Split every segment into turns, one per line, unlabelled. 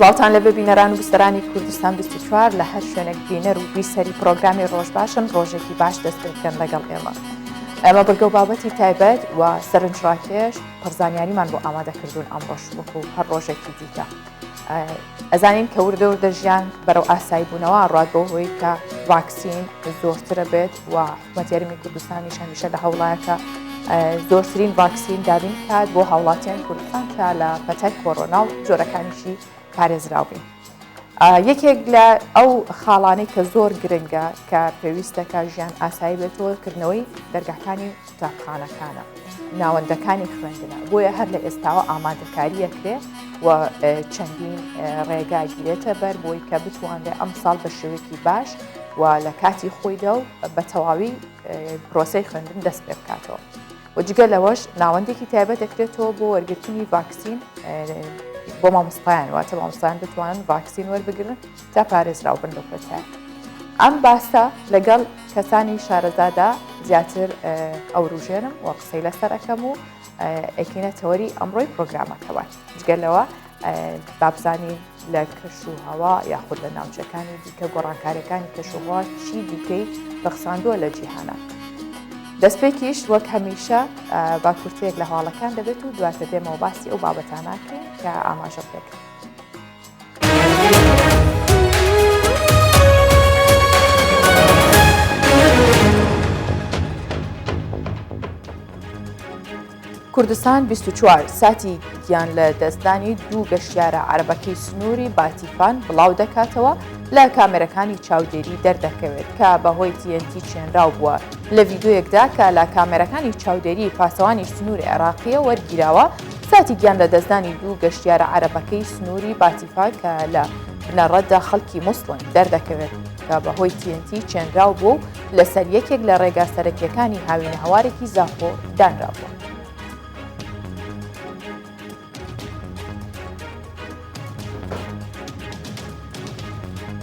سڵاوتان لەبێ بینەران و بیسەرانی کوردستان 24 لە هەر شوێنێک بینەر و بیسەری پرۆگرامی ڕۆژ باشن ڕۆژێکی باش دەست پێ بکەن لەگەڵ ئێمە. ئێمە بڕگە و بابەتی تایبەت و سەرنجڕاکێش پڕزانیاریمان بۆ ئامادەکردوون ئەمڕۆش وەکو هەر ڕۆژێکی دیکە. ئەزانین کە وردە وردە ژیان بەرەو ئاسایی بوونەوە ڕات بۆ هۆی کە ڤاکسین زۆرترە بێت و حکومەتی هەرێمی کوردستانیش هەمیشە لە هەوڵایەکە زۆرترین ڤاکسین دابین کات بۆ هاوڵاتیان کوردستان تا لە پەتای کۆرۆنا و جۆرەکانیشی پارێزراو بین. یەکێک لە ئەو خاڵانەی کە زۆر گرنگە کە پێویستەکە ژیان ئاسایی بێتەوە کردنەوەی دەرگاکانی قوتابخانەکانە ناوەندەکانی خوێندنە بۆیە هەر لە ئێستاوە ئامادەکاریەکرێ و چەندین ڕێگا گیرێتە بەر بۆی کە بتوانرێت ئەم ساڵ بە شێوەیەکی باش و لە کاتی خۆیدا و بە تەواوی پرۆسەی خوێندن دەست پێ بکاتەوە. و جگە لەوەش ناوەندێکی تایبەت دەکرێتەوە بۆ وەرگرتنی ڤاکسین بۆ مامۆستایان واتە مامۆستایان بتوانن ڤاکسین وەربگرن تا پارێزراو بن لەو پەتایە. ئەم باسە لەگەڵ کەسانی شارەزادا زیاتر ئەوروژێنم و قسەی لەسەر ئەەکەم و ئەکینە تەوەری ئەمڕۆی پرۆگرامەکەوە جگە لەوە بابزانین لە کەش و هەوا یاخود لە ناوچەکانی دیکە گۆڕانکاریەکانی کەشوهەوا چی دیکەی ڕەخساندووە لە جیهانە. دەستپێکیش وەک هەمیشە با کورتەیەک لە هەواڵەکان دەبێت و دواتر دێمەوە باسی ئەو بابەتاناکەین کە ئاماژە پێکرد. کوردستان 24 ساتی گیان لە دەستدانی دوو گەشتیارە عەرەبەکەی سنووری باتیفان بڵاو دەکاتەوە لە کامێرەکانی چاودێری دەردەکەوێت کە بەهۆی TNT چێنراو بووە لە ڤیدیۆیەکدا کە لە کامێرەکانی چاودێری پاسەوانی سنووری عێراقیە وەرگیراوە ساتی گیان لە دەستدانی دوو گەشتیارە عەرەبەکەی سنووری باتیفا کە لە بنەڕەتدا خەڵکی موسڵن دەردەکەوێت کە بەهۆی TNT چێنراو بووە و لەسەر یەکێک لە ڕێگا سەرەکیەکانی هاوینەهەوارێکی زاخۆ دانرابووە.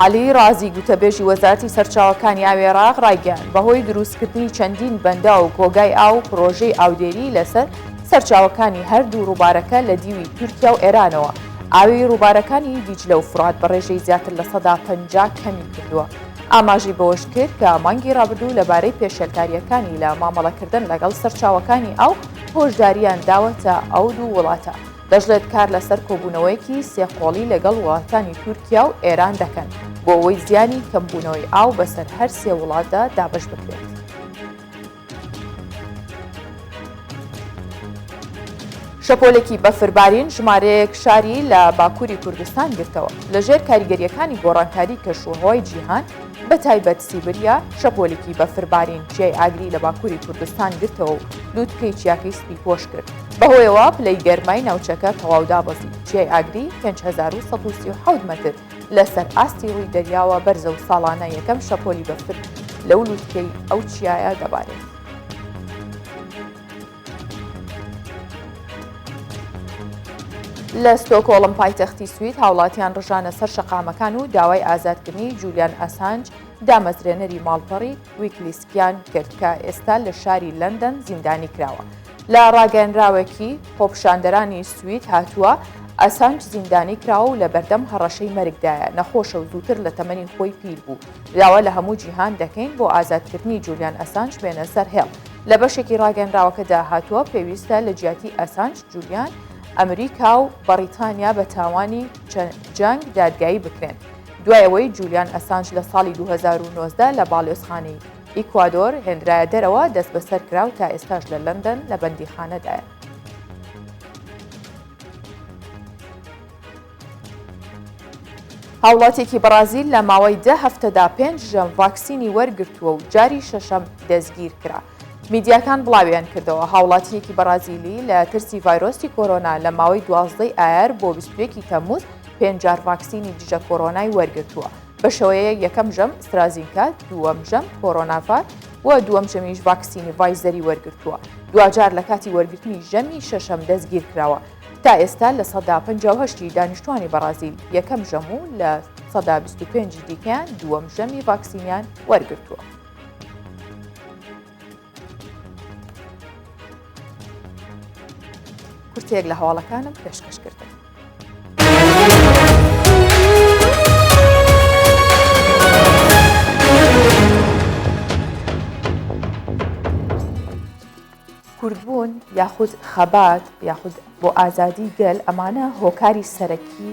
عەلی ڕازی گوتەبێژی وەزارەتی سەرچاوەکانی ئاوی عێراق ڕایگەیاند، بەهۆی دروستکردنی چەندین بەنداو و کۆگای ئاو و پرۆژەی ئاودێری لەسەر سەرچاوەکانی هەردوو ڕووبارەکە لە دیوی تورکیا و ئێرانەوە، ئاوی ڕووبارەکانی دیجلە و فورات بە ڕێژەی زیاتر 50% کەمی کردووە. ئاماژەی بەوەشکرد کە مانگی ڕابردوو لەبارەی پێشێلکارییەکانی لە مامەڵەکردن لەگەڵ سەرچاوەکانی ئاو هۆشدارییان داوەتە ئەو دوو وڵاتە. دەشڵێت کار لەسەر کۆبوونەوەیەکی سێقۆڵی لەگەڵ وڵاتانی تورکیا و ئێران دەکەن بۆ ئەوەی زیانی کەمبوونەوەی ئاو بەسەر هەر سێ وڵاتدا دابەش بکرێت. شەپۆلێکی بەفربارین ژمارەیەک شاری لە باکووری کوردستان گرتەوە. لەژێر کاریگەرییەکانی گۆڕانکاری کەشوهەوای جیهان، بە تایبەت سیبریا، شەپۆلێکی بەفربارین چیای ئاگری لە باکووری کوردستان گرتەوە و لووتکەی چیاکەی سپیپۆش کرد. بەهۆیەوە پلەی گەرمای ناوچەکە تەواو دابەزی. چیای ئاگری 5137 مەتر لەسەر ئاستی ڕووی دەریاوە بەرزە و ساڵانە یەکەم شەپۆلی بەفر لەو لووتکەی ئەو چیایە دەبارێت. لە ستۆکۆڵم پایتەختی سوید هاوڵاتیان ڕژانە سەر شەقامەکان و داوای ئازادکردنی جولیان ئاسانج دامەزرێنەری ماڵپەڕی ویکلیسکیان کرد کە ئێستا لە شاری لەندەن زیندانی کراوە. لە ڕاگەیەنراوێکی خۆپیشاندەرانی سوید هاتووە، ئەسانج زیندانی کراوە و لەبەردەم هەڕەشەی مەرگدایە، نەخۆشە و زووتر لە تەمەنی خۆی پیر بوو. داوا لە هەموو جیهان دەکەین بۆ ئازادکردنی جولیان ئەسانج بێنە سەر هێڵ. لە بەشێکی ڕاگەیەنراوەکەدا هاتووە، پێویستە لە جیاتی ئەسانج، جولیان، ئەمریکا و بەڕیتانیا بە تاوانی جەنگ دادگایی بکرێن. دوای ئەوەی جولیان ئەسانج لە ساڵی 2019 لە باڵیۆزخانەی ئیکوادۆر هێنرایە دەرەوە، دەستبەسەر کرا و تا ئێستاش لە لەندەن لە بەندیخانەدایە. هاوڵاتیەکی بەڕازیل لە ماوەی دە هەفتەدا پێنج ژەم ڤاکسینی وەرگرتووە و جاری شەشەم دەستگیرکرا. میدیاکان بڵاویان کردەوە، هاوڵاتییەکی بەڕازیلی لە ترسی ڤایرۆسی کۆرۆنا لە ماوەی دوازدەی ئایار بۆ 21 تەمموز پێنج جار ڤاکسینی دژە کۆرۆنای وەرگرتووە. بە شێوەیە یەکەم ژەم ئەسترازینکا، دووەم ژەم کۆرۆناڤاک و دووەم ژەمیش ڤاکسینی ڤایزەری وەرگرتووە. دواجار لە کاتی وەرگرتنی ژەمی شەشەم دەستگیرکراوە. تا ئێستا 58% ی دانیشتوانی بەڕازیل یەکەم ژەم و 25% ی دیکەیان دووەم ژەمی ڤاکسینیان وەرگرتووە. کورتەیەک لە هەواڵەکانم پێشکەش کردن. یاخود خەبات یاخود بۆ ئازادی گەل ئەمانە هۆکاری سەرەکی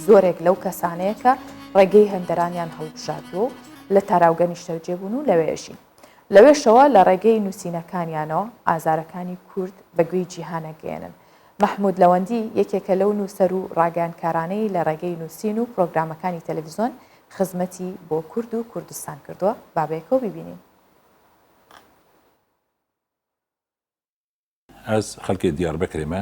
زۆرێک لەو کەسانەیە کە ڕێگەی هەندەرانیان هەڵبژاردووە و لە تاراوگە نیشتەجێ بوون و لەوێ ئەژین. لەوێشەوە لە ڕێگەی نووسینەکانیانەوە ئازارەکانی کورد بە گوێی جیهان ئەگەیەنن. مەحموود لەوەندی یەکێکە لەو نووسەر و ڕاگەیاندکارانەی لە ڕێگەی نووسین و پرۆگرامەکانی تەلەفزیۆن خزمەتی بۆ کورد و کوردستان کردووە. با بەیەکەوە بیبینین.
Ez xelkê Diyarbekirê me.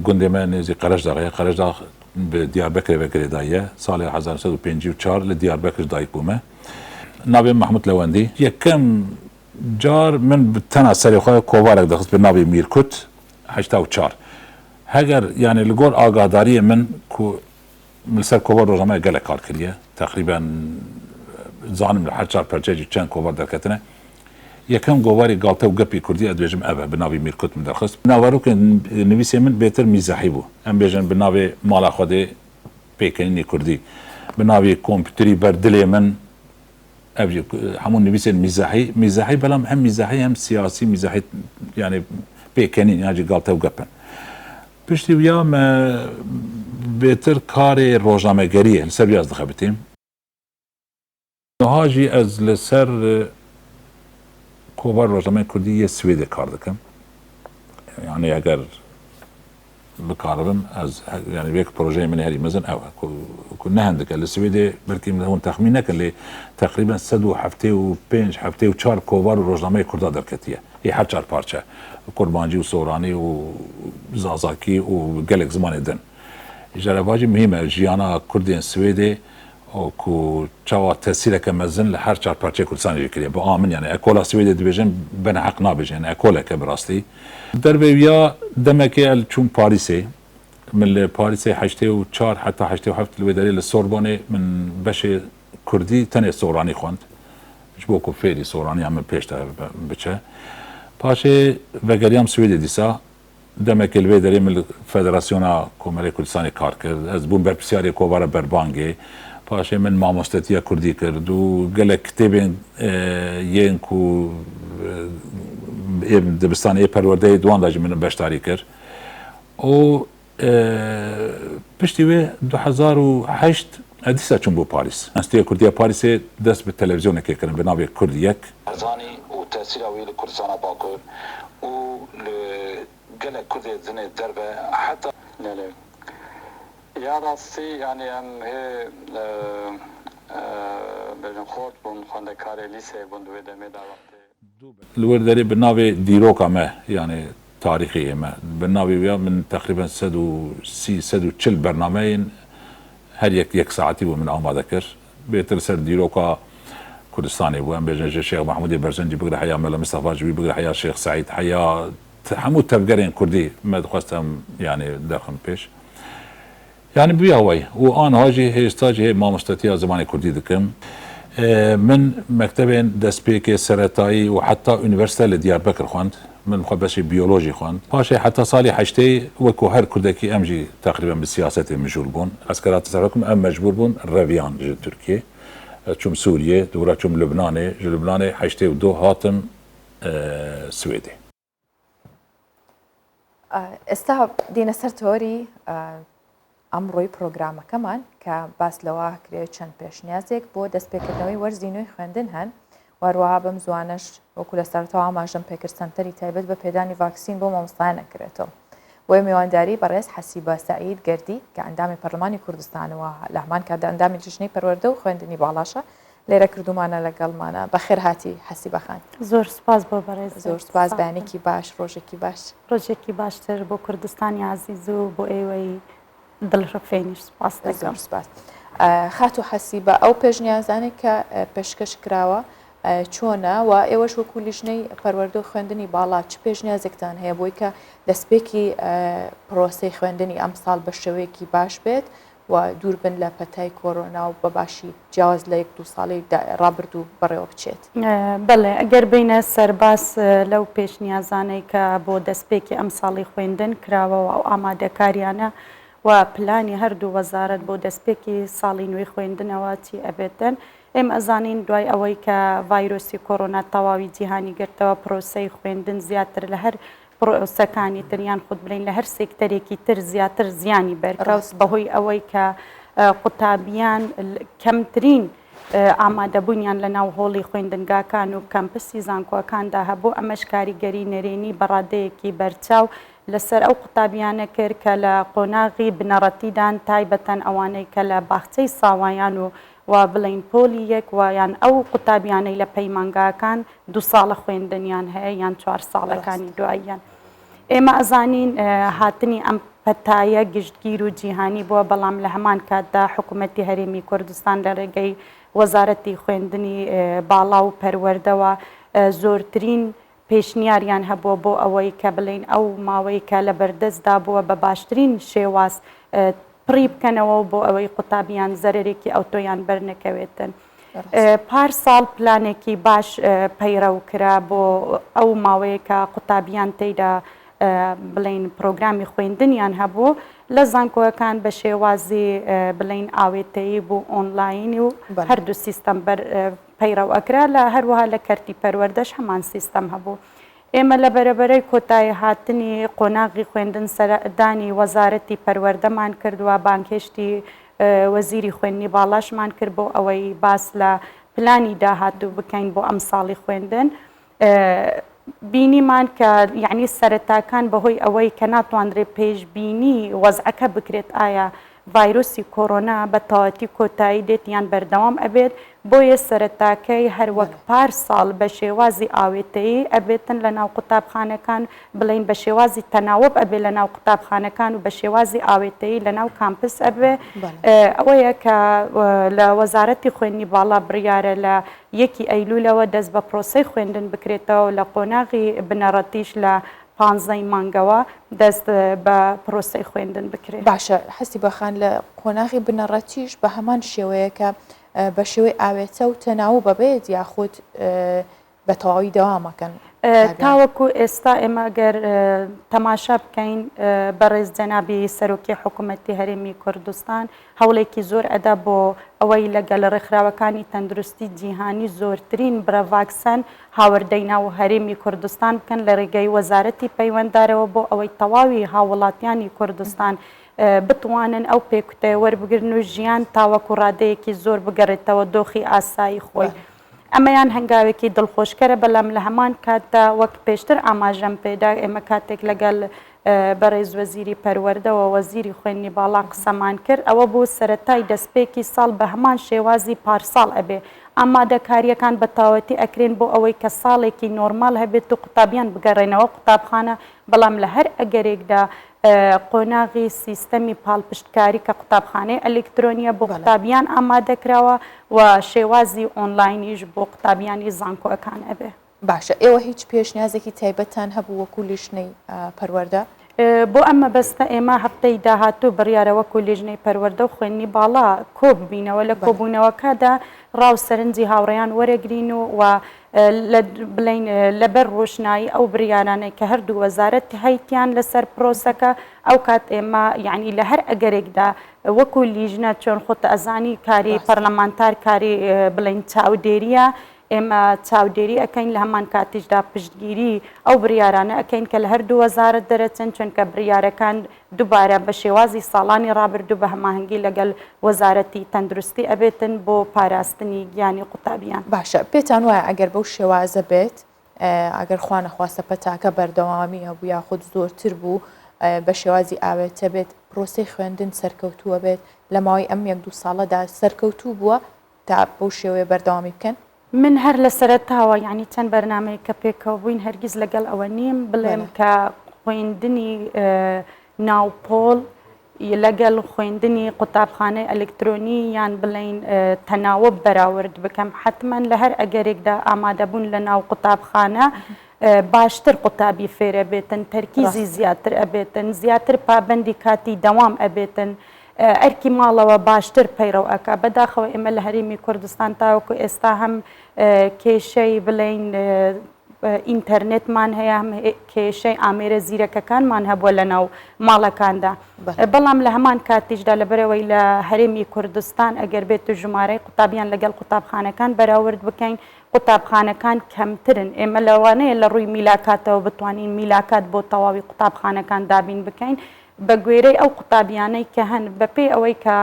Gundê me nêzî Qereçdaxê ye. Qereçdax bi Diyarbekirê ve girêdayî ye. Salê 1954 li Diyarbekir ji dayik bûme. Navê min Mahmut Lewendî. Yekem car min bi tena serê xwe kovarek dixist bi navê Mîrkut 84. Heger yanî li gor agahdariyê min ku Min li ser kovar rojnameyê gelek kar kiriye. Teqrîben zanim li her çar perçeyê jî çend kovar derketine. Yekem govarê galte û gepê kurdî ez dibêjim ev e, bi navê Mîrkut min derxist. Naverokên nivîsên min bêtir mîzahî bû. Em bêjin bi navê Mala Xwedê pêkenînê kurdî, bi navê Kompûterî ber dilê min Ev jî hemû nivîsên mîzahî, mîzahî belam hem mîzahî hem siyasî mîzahî yanî pêkenîn yan jî galte û gep in. Piştî wiya me bêtir karê rojnamegeriyê li ser wî ez dixebitîm. Niha jî ez li ser kovar rojnameyên kurdî yê Swêdê kar dikim. Yanî eger bikaribim ez yanî yek projeyê min ê herî mezin ew e ku ku ne hindik e. Li Swêdê belkî hûn texmîn nekin lê teqrîben 175 74 kovar û rojnameyê kurda derketiye. Ê her çar parçe, kurmancî û soranî û zazakî û gelek zimanê din. Ji re vajî muhîm e jiyana kurdên Swêdê û ku çawa tesîreke mezin li her çar parçeyê Kurdistanê jî kiriye. Bi a min yanî ekola Swêdê dibêjin bene heq nabêjin yanî ekoleke bi rastî. Dervê wiya demekê ez çûm Parîsê. Min li Parîsê 84 heta 87 li wê derê li Sorbonê min beşê Kurdî tenê soranî xwend. Ji bo ku fêrî soraniya min pêş de biçe. Paşê vegeriyam Swêdê dîsa. Demekê li vê derê min li Federasyona Komelê Kurdistanê kar kir. Ez bûm berpirsyarê kovara Berbangê. Paşê min mamostetiya kurdî kir û gelek kitêbên yên ku ê dibistanê ê perwerdeyê di wan de jî min beşdarî kir. Û Piştî wê 2008 ez dîsa çûm bo Parîs. Enstîtuya Kurdî ya Parîsê dest bi televîzyonekê kirin bi navê Kurd Yek.
Barzanî û tesîra wî li Kurdistana Bakur û li gelek Kurdê din ê derve heta.
Lê ya rastî yanî em hê bêjin xort bûn, xwendekarê lîseyê bûn di wê demê de wextê.
Li wir derê bi navê dîroka me yanî tarîxê yê me bi navê wî ya min teqrîben 130 140 bernameyên her yek yek saetî bû min amade kir. Bêtir li ser dîroka Kurdistanê bû. Em bêjin ji Şêx Mehmûdê Berzencî bigire heya Mela Mistefa ji wî bigire heya Şêx Seîd heya hemû tevgerên kurdî me dixwest em yanî derxin pêş. Yanî bi vî awayî û aniha jî hêsta jî hê mamostetiya zimanê kurdî dikim. Min mektebên destpêkê, seretayî û heta unîversîte li Diyarbekir xwend. Min xwe beşê biyolojî xwend. Paşê heta salê heştê wekû her kurdekî em jî teqrîben bi siyasetê mijûl bûn. Esker hatin ser hukm em mecbûr bûn reviyan ji Tirkiyê. Ez çûm Sûriyê, dûra çûm Lubnanê, ji Lubnanê 82 hatim Swêdê.
ئێستا دێنە سەر تۆری ئەمڕۆی پرۆگرامەکەمان کە باس لەوە کرێت چەند پێشنیازێک بۆ دەستپێکردنەوەی وەرزی نوێی خوێندن هەن واروەها بەم زوانەش وەکو لە سەرەتاوە ئاماژەم پێکرد سەنتەری تایبەت بە پێدانی ڤاکسین بۆ مامۆستایان ئەکرێتەوە بۆیە میوانداری بەڕێز حەسیبە سەعید گەردی کە ئەندامی پەرلەمانی کوردستان و لە هەمان کاتدا ئەندامی لیژنەی پەروەردە و خوێندنی باڵاشە لێرە کردومانە لەگەڵمانە بەخێر هاتی حەسیبە خان.
زۆر سوپاس بۆ بەڕێزت.
زۆر سوپاس بەیانێکی باش ڕۆژێکی باش.
ڕۆژێکی باشتر بۆ کوردستانی ئازیز و بۆ ئێوەی دڵڕفێنیش سوپاس دەکەم.
زۆر سوپاس. خاتوو حەسیبە ئەو پێشنیازانەی کە پێشکەش کراوە چۆنە و ئێوەش وەکو لیژنەی پەروەردە و خوێندنی باڵا چ پێشنیازێکتان هەیە بۆی کە دەستپێکی پرۆسەی خوێندنی ئەمساڵ بە شێوەیەکی باش بێت و دوور بن لە پەتای کۆرۆنا و بە باشی جیاواز لە یەک دوو ساڵی ڕابردوو بەڕێوە بچێت؟
بەڵێ، ئەگەر بێینە سەر باس لەو پێشنیازانەی کە بۆ دەستپێکی ئەمساڵی خوێندن کراوە و ئەو ئامادەکاریانە و پلانی هەردوو وەزارەت بۆ دەستپێکی ساڵی نوێی خوێندنەوە چی ئەبێتن، ئێمە ئەزانین دوای ئەوەی کە ڤایرۆسی کۆرۆنا تەواوی جیهانی گرتەوە پرۆسەی خوێندن زیاتر لە هەر. پرۆسەکانی تر یان خود بلین لە هەر سێکتەرێکی تر زیاتر زیانی بەرکەوت بەهۆی ئەوەی کە قوتابیان کەمترین ئامادەبوونیان لە ناو هۆڵی خوێندنگاکان و کەمپسی زانکۆکاندا هەبوو، ئەمەش کاریگەری نەرێنی بە ڕادەیەکی بەرچاو لەسەر ئەو قوتابیانە کرد کە لە قۆناغی بنەڕەتیدان، تایبەتەن ئەوانەی کە لە باخچەی ساوایان و و بڵێین پۆلی یەک و یان ئەو قوتابیانەی لە پەیمانگاکان دوو ساڵە خوێندنیان هەیە یان چوار ساڵەکانی دواییان. ئێمە ئەزانین هاتنی ئەم پەتایە گشتگیر و جیهانی بووە، بەڵام لە هەمان کاتدا حکوومەتی هەرێمی کوردستان لە ڕێگەی وەزارەتی خوێندنی باڵا و پەروەردەوە زۆرترین پێشنیاریان هەبووە بۆ ئەوەی کە بڵێین ئەو ماوەی کە لە بەردەستدا بووە بە باشترین شێواز پڕی بکەنەوە و بۆ ئەوەی قوتابیان زەرەرێکی ئەوتۆیان بەرنەکەوێتن. پار ساڵ پلانێکی باش پەیڕەو کرا بۆ ئەو ماوەیە کە قوتابیان تێیدا بڵێین پرۆگرامی خوێندنیان هەبوو لە زانکۆەکان بە شێوازی بڵێین ئاوێتەیی بوو ئۆنلاینی و هەردوو سیستەم بەر پەیڕەو ئەکرا لە هەروەها لە کەرتی پەروەردەش هەمان سیستەم هەبوو. ئێمە لە بەرەبەرەی کۆتایی هاتنی قۆناغی خوێندن سەردانی وەزارەتی پەروەردەمان کرد و بانگهێشتی وەزیری خوێندنی باڵاشمان کرد بۆ ئەوەی باس لە پلانی داهاتوو بکەین بۆ ئەمساڵی خوێندن. بینیمان کە یعنی سەرەتاکان بەهۆی ئەوەی کە ناتوانرێت پێشبینی وەزعەکە بکرێت ئایا ڤایرۆسی کۆرۆنا بە تەواوەتی کۆتایی دێت یان بەردەوام ئەبێت، بۆیە سەرەتاکەی هەر وەک پار ساڵ بە شێوازی ئاوێتەیی ئەبێتن لە ناو قوتابخانەکان، بڵێین بە شێوازی تەناوب ئەبێ لە ناو قوتابخانەکان و بە شێوازی ئاوێتەیی لە ناو کامپس ئەبێ. ئەوەیە کە لە وەزارەتی خوێندنی باڵا بڕیارە لە یەکی ئەیلولەوە دەست بە پرۆسەی خوێندن بکرێتەوە و لە قۆناغی بنەڕەتیش لە پانزەی مانگەوە دەست بە پرۆسەی خوێندن بکرێت.
باشە حەسیبە خان لە قۆناغی بنەڕەتیش بە هەمان شێوەیە کە بە شێوەی ئاوێتە و تەناوب ئەبێت یاخود بە تەواوی دەوامەکەن؟
تاوەکو ئێستا ئێمە گەر تەماشا بکەین بەڕێز جەنابی سەرۆکی حکوومەتی هەرێمی کوردستان هەوڵێکی زۆر ئەدا بۆ ئەوەی لەگەل ڕێکخراوەکانی تەندروستی جیهانی زۆرترین بڕە ڤاکسەن هاوردەی ناو هەرێمی کوردستان بکەن لە ڕێگەی وەزارەتی پەیوەندارەوە بۆ ئەوەی تەواوی هاووڵاتیانی کوردستان بتوانن ئەو پێکوتەیە وەربگرن و ژیان تاوەکو ڕادەیەکی زۆر بگەڕێتەوە دۆخی ئاسایی خۆی. ئەمەیان هەنگاوێکی دڵخۆشکەرە، بەلام لە هەمان کاتدا وەک پێشتر ئاماژەم پێدا ئێمە کاتێک لەگەل بەڕێز وەزیری پەروەردە و وەزیری خوێندنی باڵا قسەمان کرد ئەوە بوو سەرەتای دەستپێکی ساڵ بە هەمان شێوازی پارساڵ ئەبێ ئامادەکارییەکان بە تەواوەتی ئەکرێن بۆ ئەوەی کە ساڵێکی نۆرماڵ هەبێت و قوتابیان بگەڕێنەوە قوتابخانە بەڵام لە هەر ئەگەرێکدا قۆناغی سیستەمی پاڵپشتکاری کە قوتابخانەی ئەلیکترۆنیە بۆ قوتابیان ئامادەکراوە و شێوازی ئۆنلاینیش بۆ قوتابیانی زانکۆەکان ئەبێ.
باشە ئێوە هیچ پێشنیازێکی تایبەتتان هەبوو وەکو لیژنەی پەروەردە؟
بۆ ئەم مەبەستە ئێمە هەفتەی داهاتوو بڕیارە وەکو لیژنەی پەروەردە و خوێندنی باڵا کۆببینەوە، لە کۆبوونەوەکەدا ڕا و سەرنجی هاوڕێیان وەرەگرین و و لە بڵێین لەبەر ڕۆشنایی ئەو بڕیارانەی کە هەردوو وەزارەت هەیتیان لەسەر پرۆسەکە ئەو کات ئێمە یعنی لە هەر ئەگەرێکدا وەکو لیژنە چۆن خۆت ئەزانی کاری پەرلەمانتار کاری بڵێین چاودێریە ئێمە چاودێری ئەکەین لە هەمان کاتیشدا پشتگیری ئەو بریارانە ئەکەین کە لە هەردوو وەزارەت دەرەچن چونکە بریارەکان دووبارە بە شێوازی ساڵانی ڕابردوو بە هەماهەنگی لەگەل وەزارەتی تەندروستی ئەبێتن بۆ پاراستنی گیانی قوتابیان.
باشە پێتان وایە ئەگەر بەو شێوازە بێت ئەگەر خوا نەخواستە پەتاکە بەردەوامی هەبوو یاخود زۆرتر بوو بە شێوازی ئاوێتە بێت پرۆسەی خوێندن سەرکەوتووە بێت لە ماوەی ئەم یەک دوو ساڵەدا سەرکەوتوو بووە تا بەو شێوەیە بەردەوامی بکەن؟
من هەر لە سەرەتاوە یانی چەند بەرنامەیەک کە پێکەوە بووین هەرگیز لەگەڵ ئەوە نیم بڵێم کە خوێندنی ناو پۆڵ لەگەڵ خوێندنی قوتابخانەی ئەلکترۆنی یان بڵین تەناوب بەراورد بکەم حتمما لە هەر ئەگەرێکدا ئامادەبوون لە ناو قوتابخانە باشتر قوتابی فێرە بێتن تەرکیزی زیاتر ئەبێتن زیاتر پابندی کاتی دەوام ئەبێتن ئەرکی ماڵەوە باشتر پەیڕەو ئەکا. بەداخەوە ئێمە لە هەرێمی کوردستان تاوەکو ئێستا هەم کێشەی بڵێین ئینتەرنێتمان هەیە هەم کێشەی ئامێرە زیرەکەکانمان هەبووە لە ناو ماڵەکاندا. بەڵام لە هەمان کاتیشدا لەبەرئەوەی لە هەرێمی کوردستان ئەگەر بێت و ژمارەی قوتابیان لەگەڵ قوتابخانەکان بەراورد بکەین قوتابخانەکان کەمترن، ئێمە لەوانەیە لە ڕووی میلاکاتەوە بتوانین میلاکات بۆ تەواوی قوتابخانەکان دابین بکەین بە گوێرەی ئەو قوتابیانەی کە هەن، بەپێی ئەوەی کە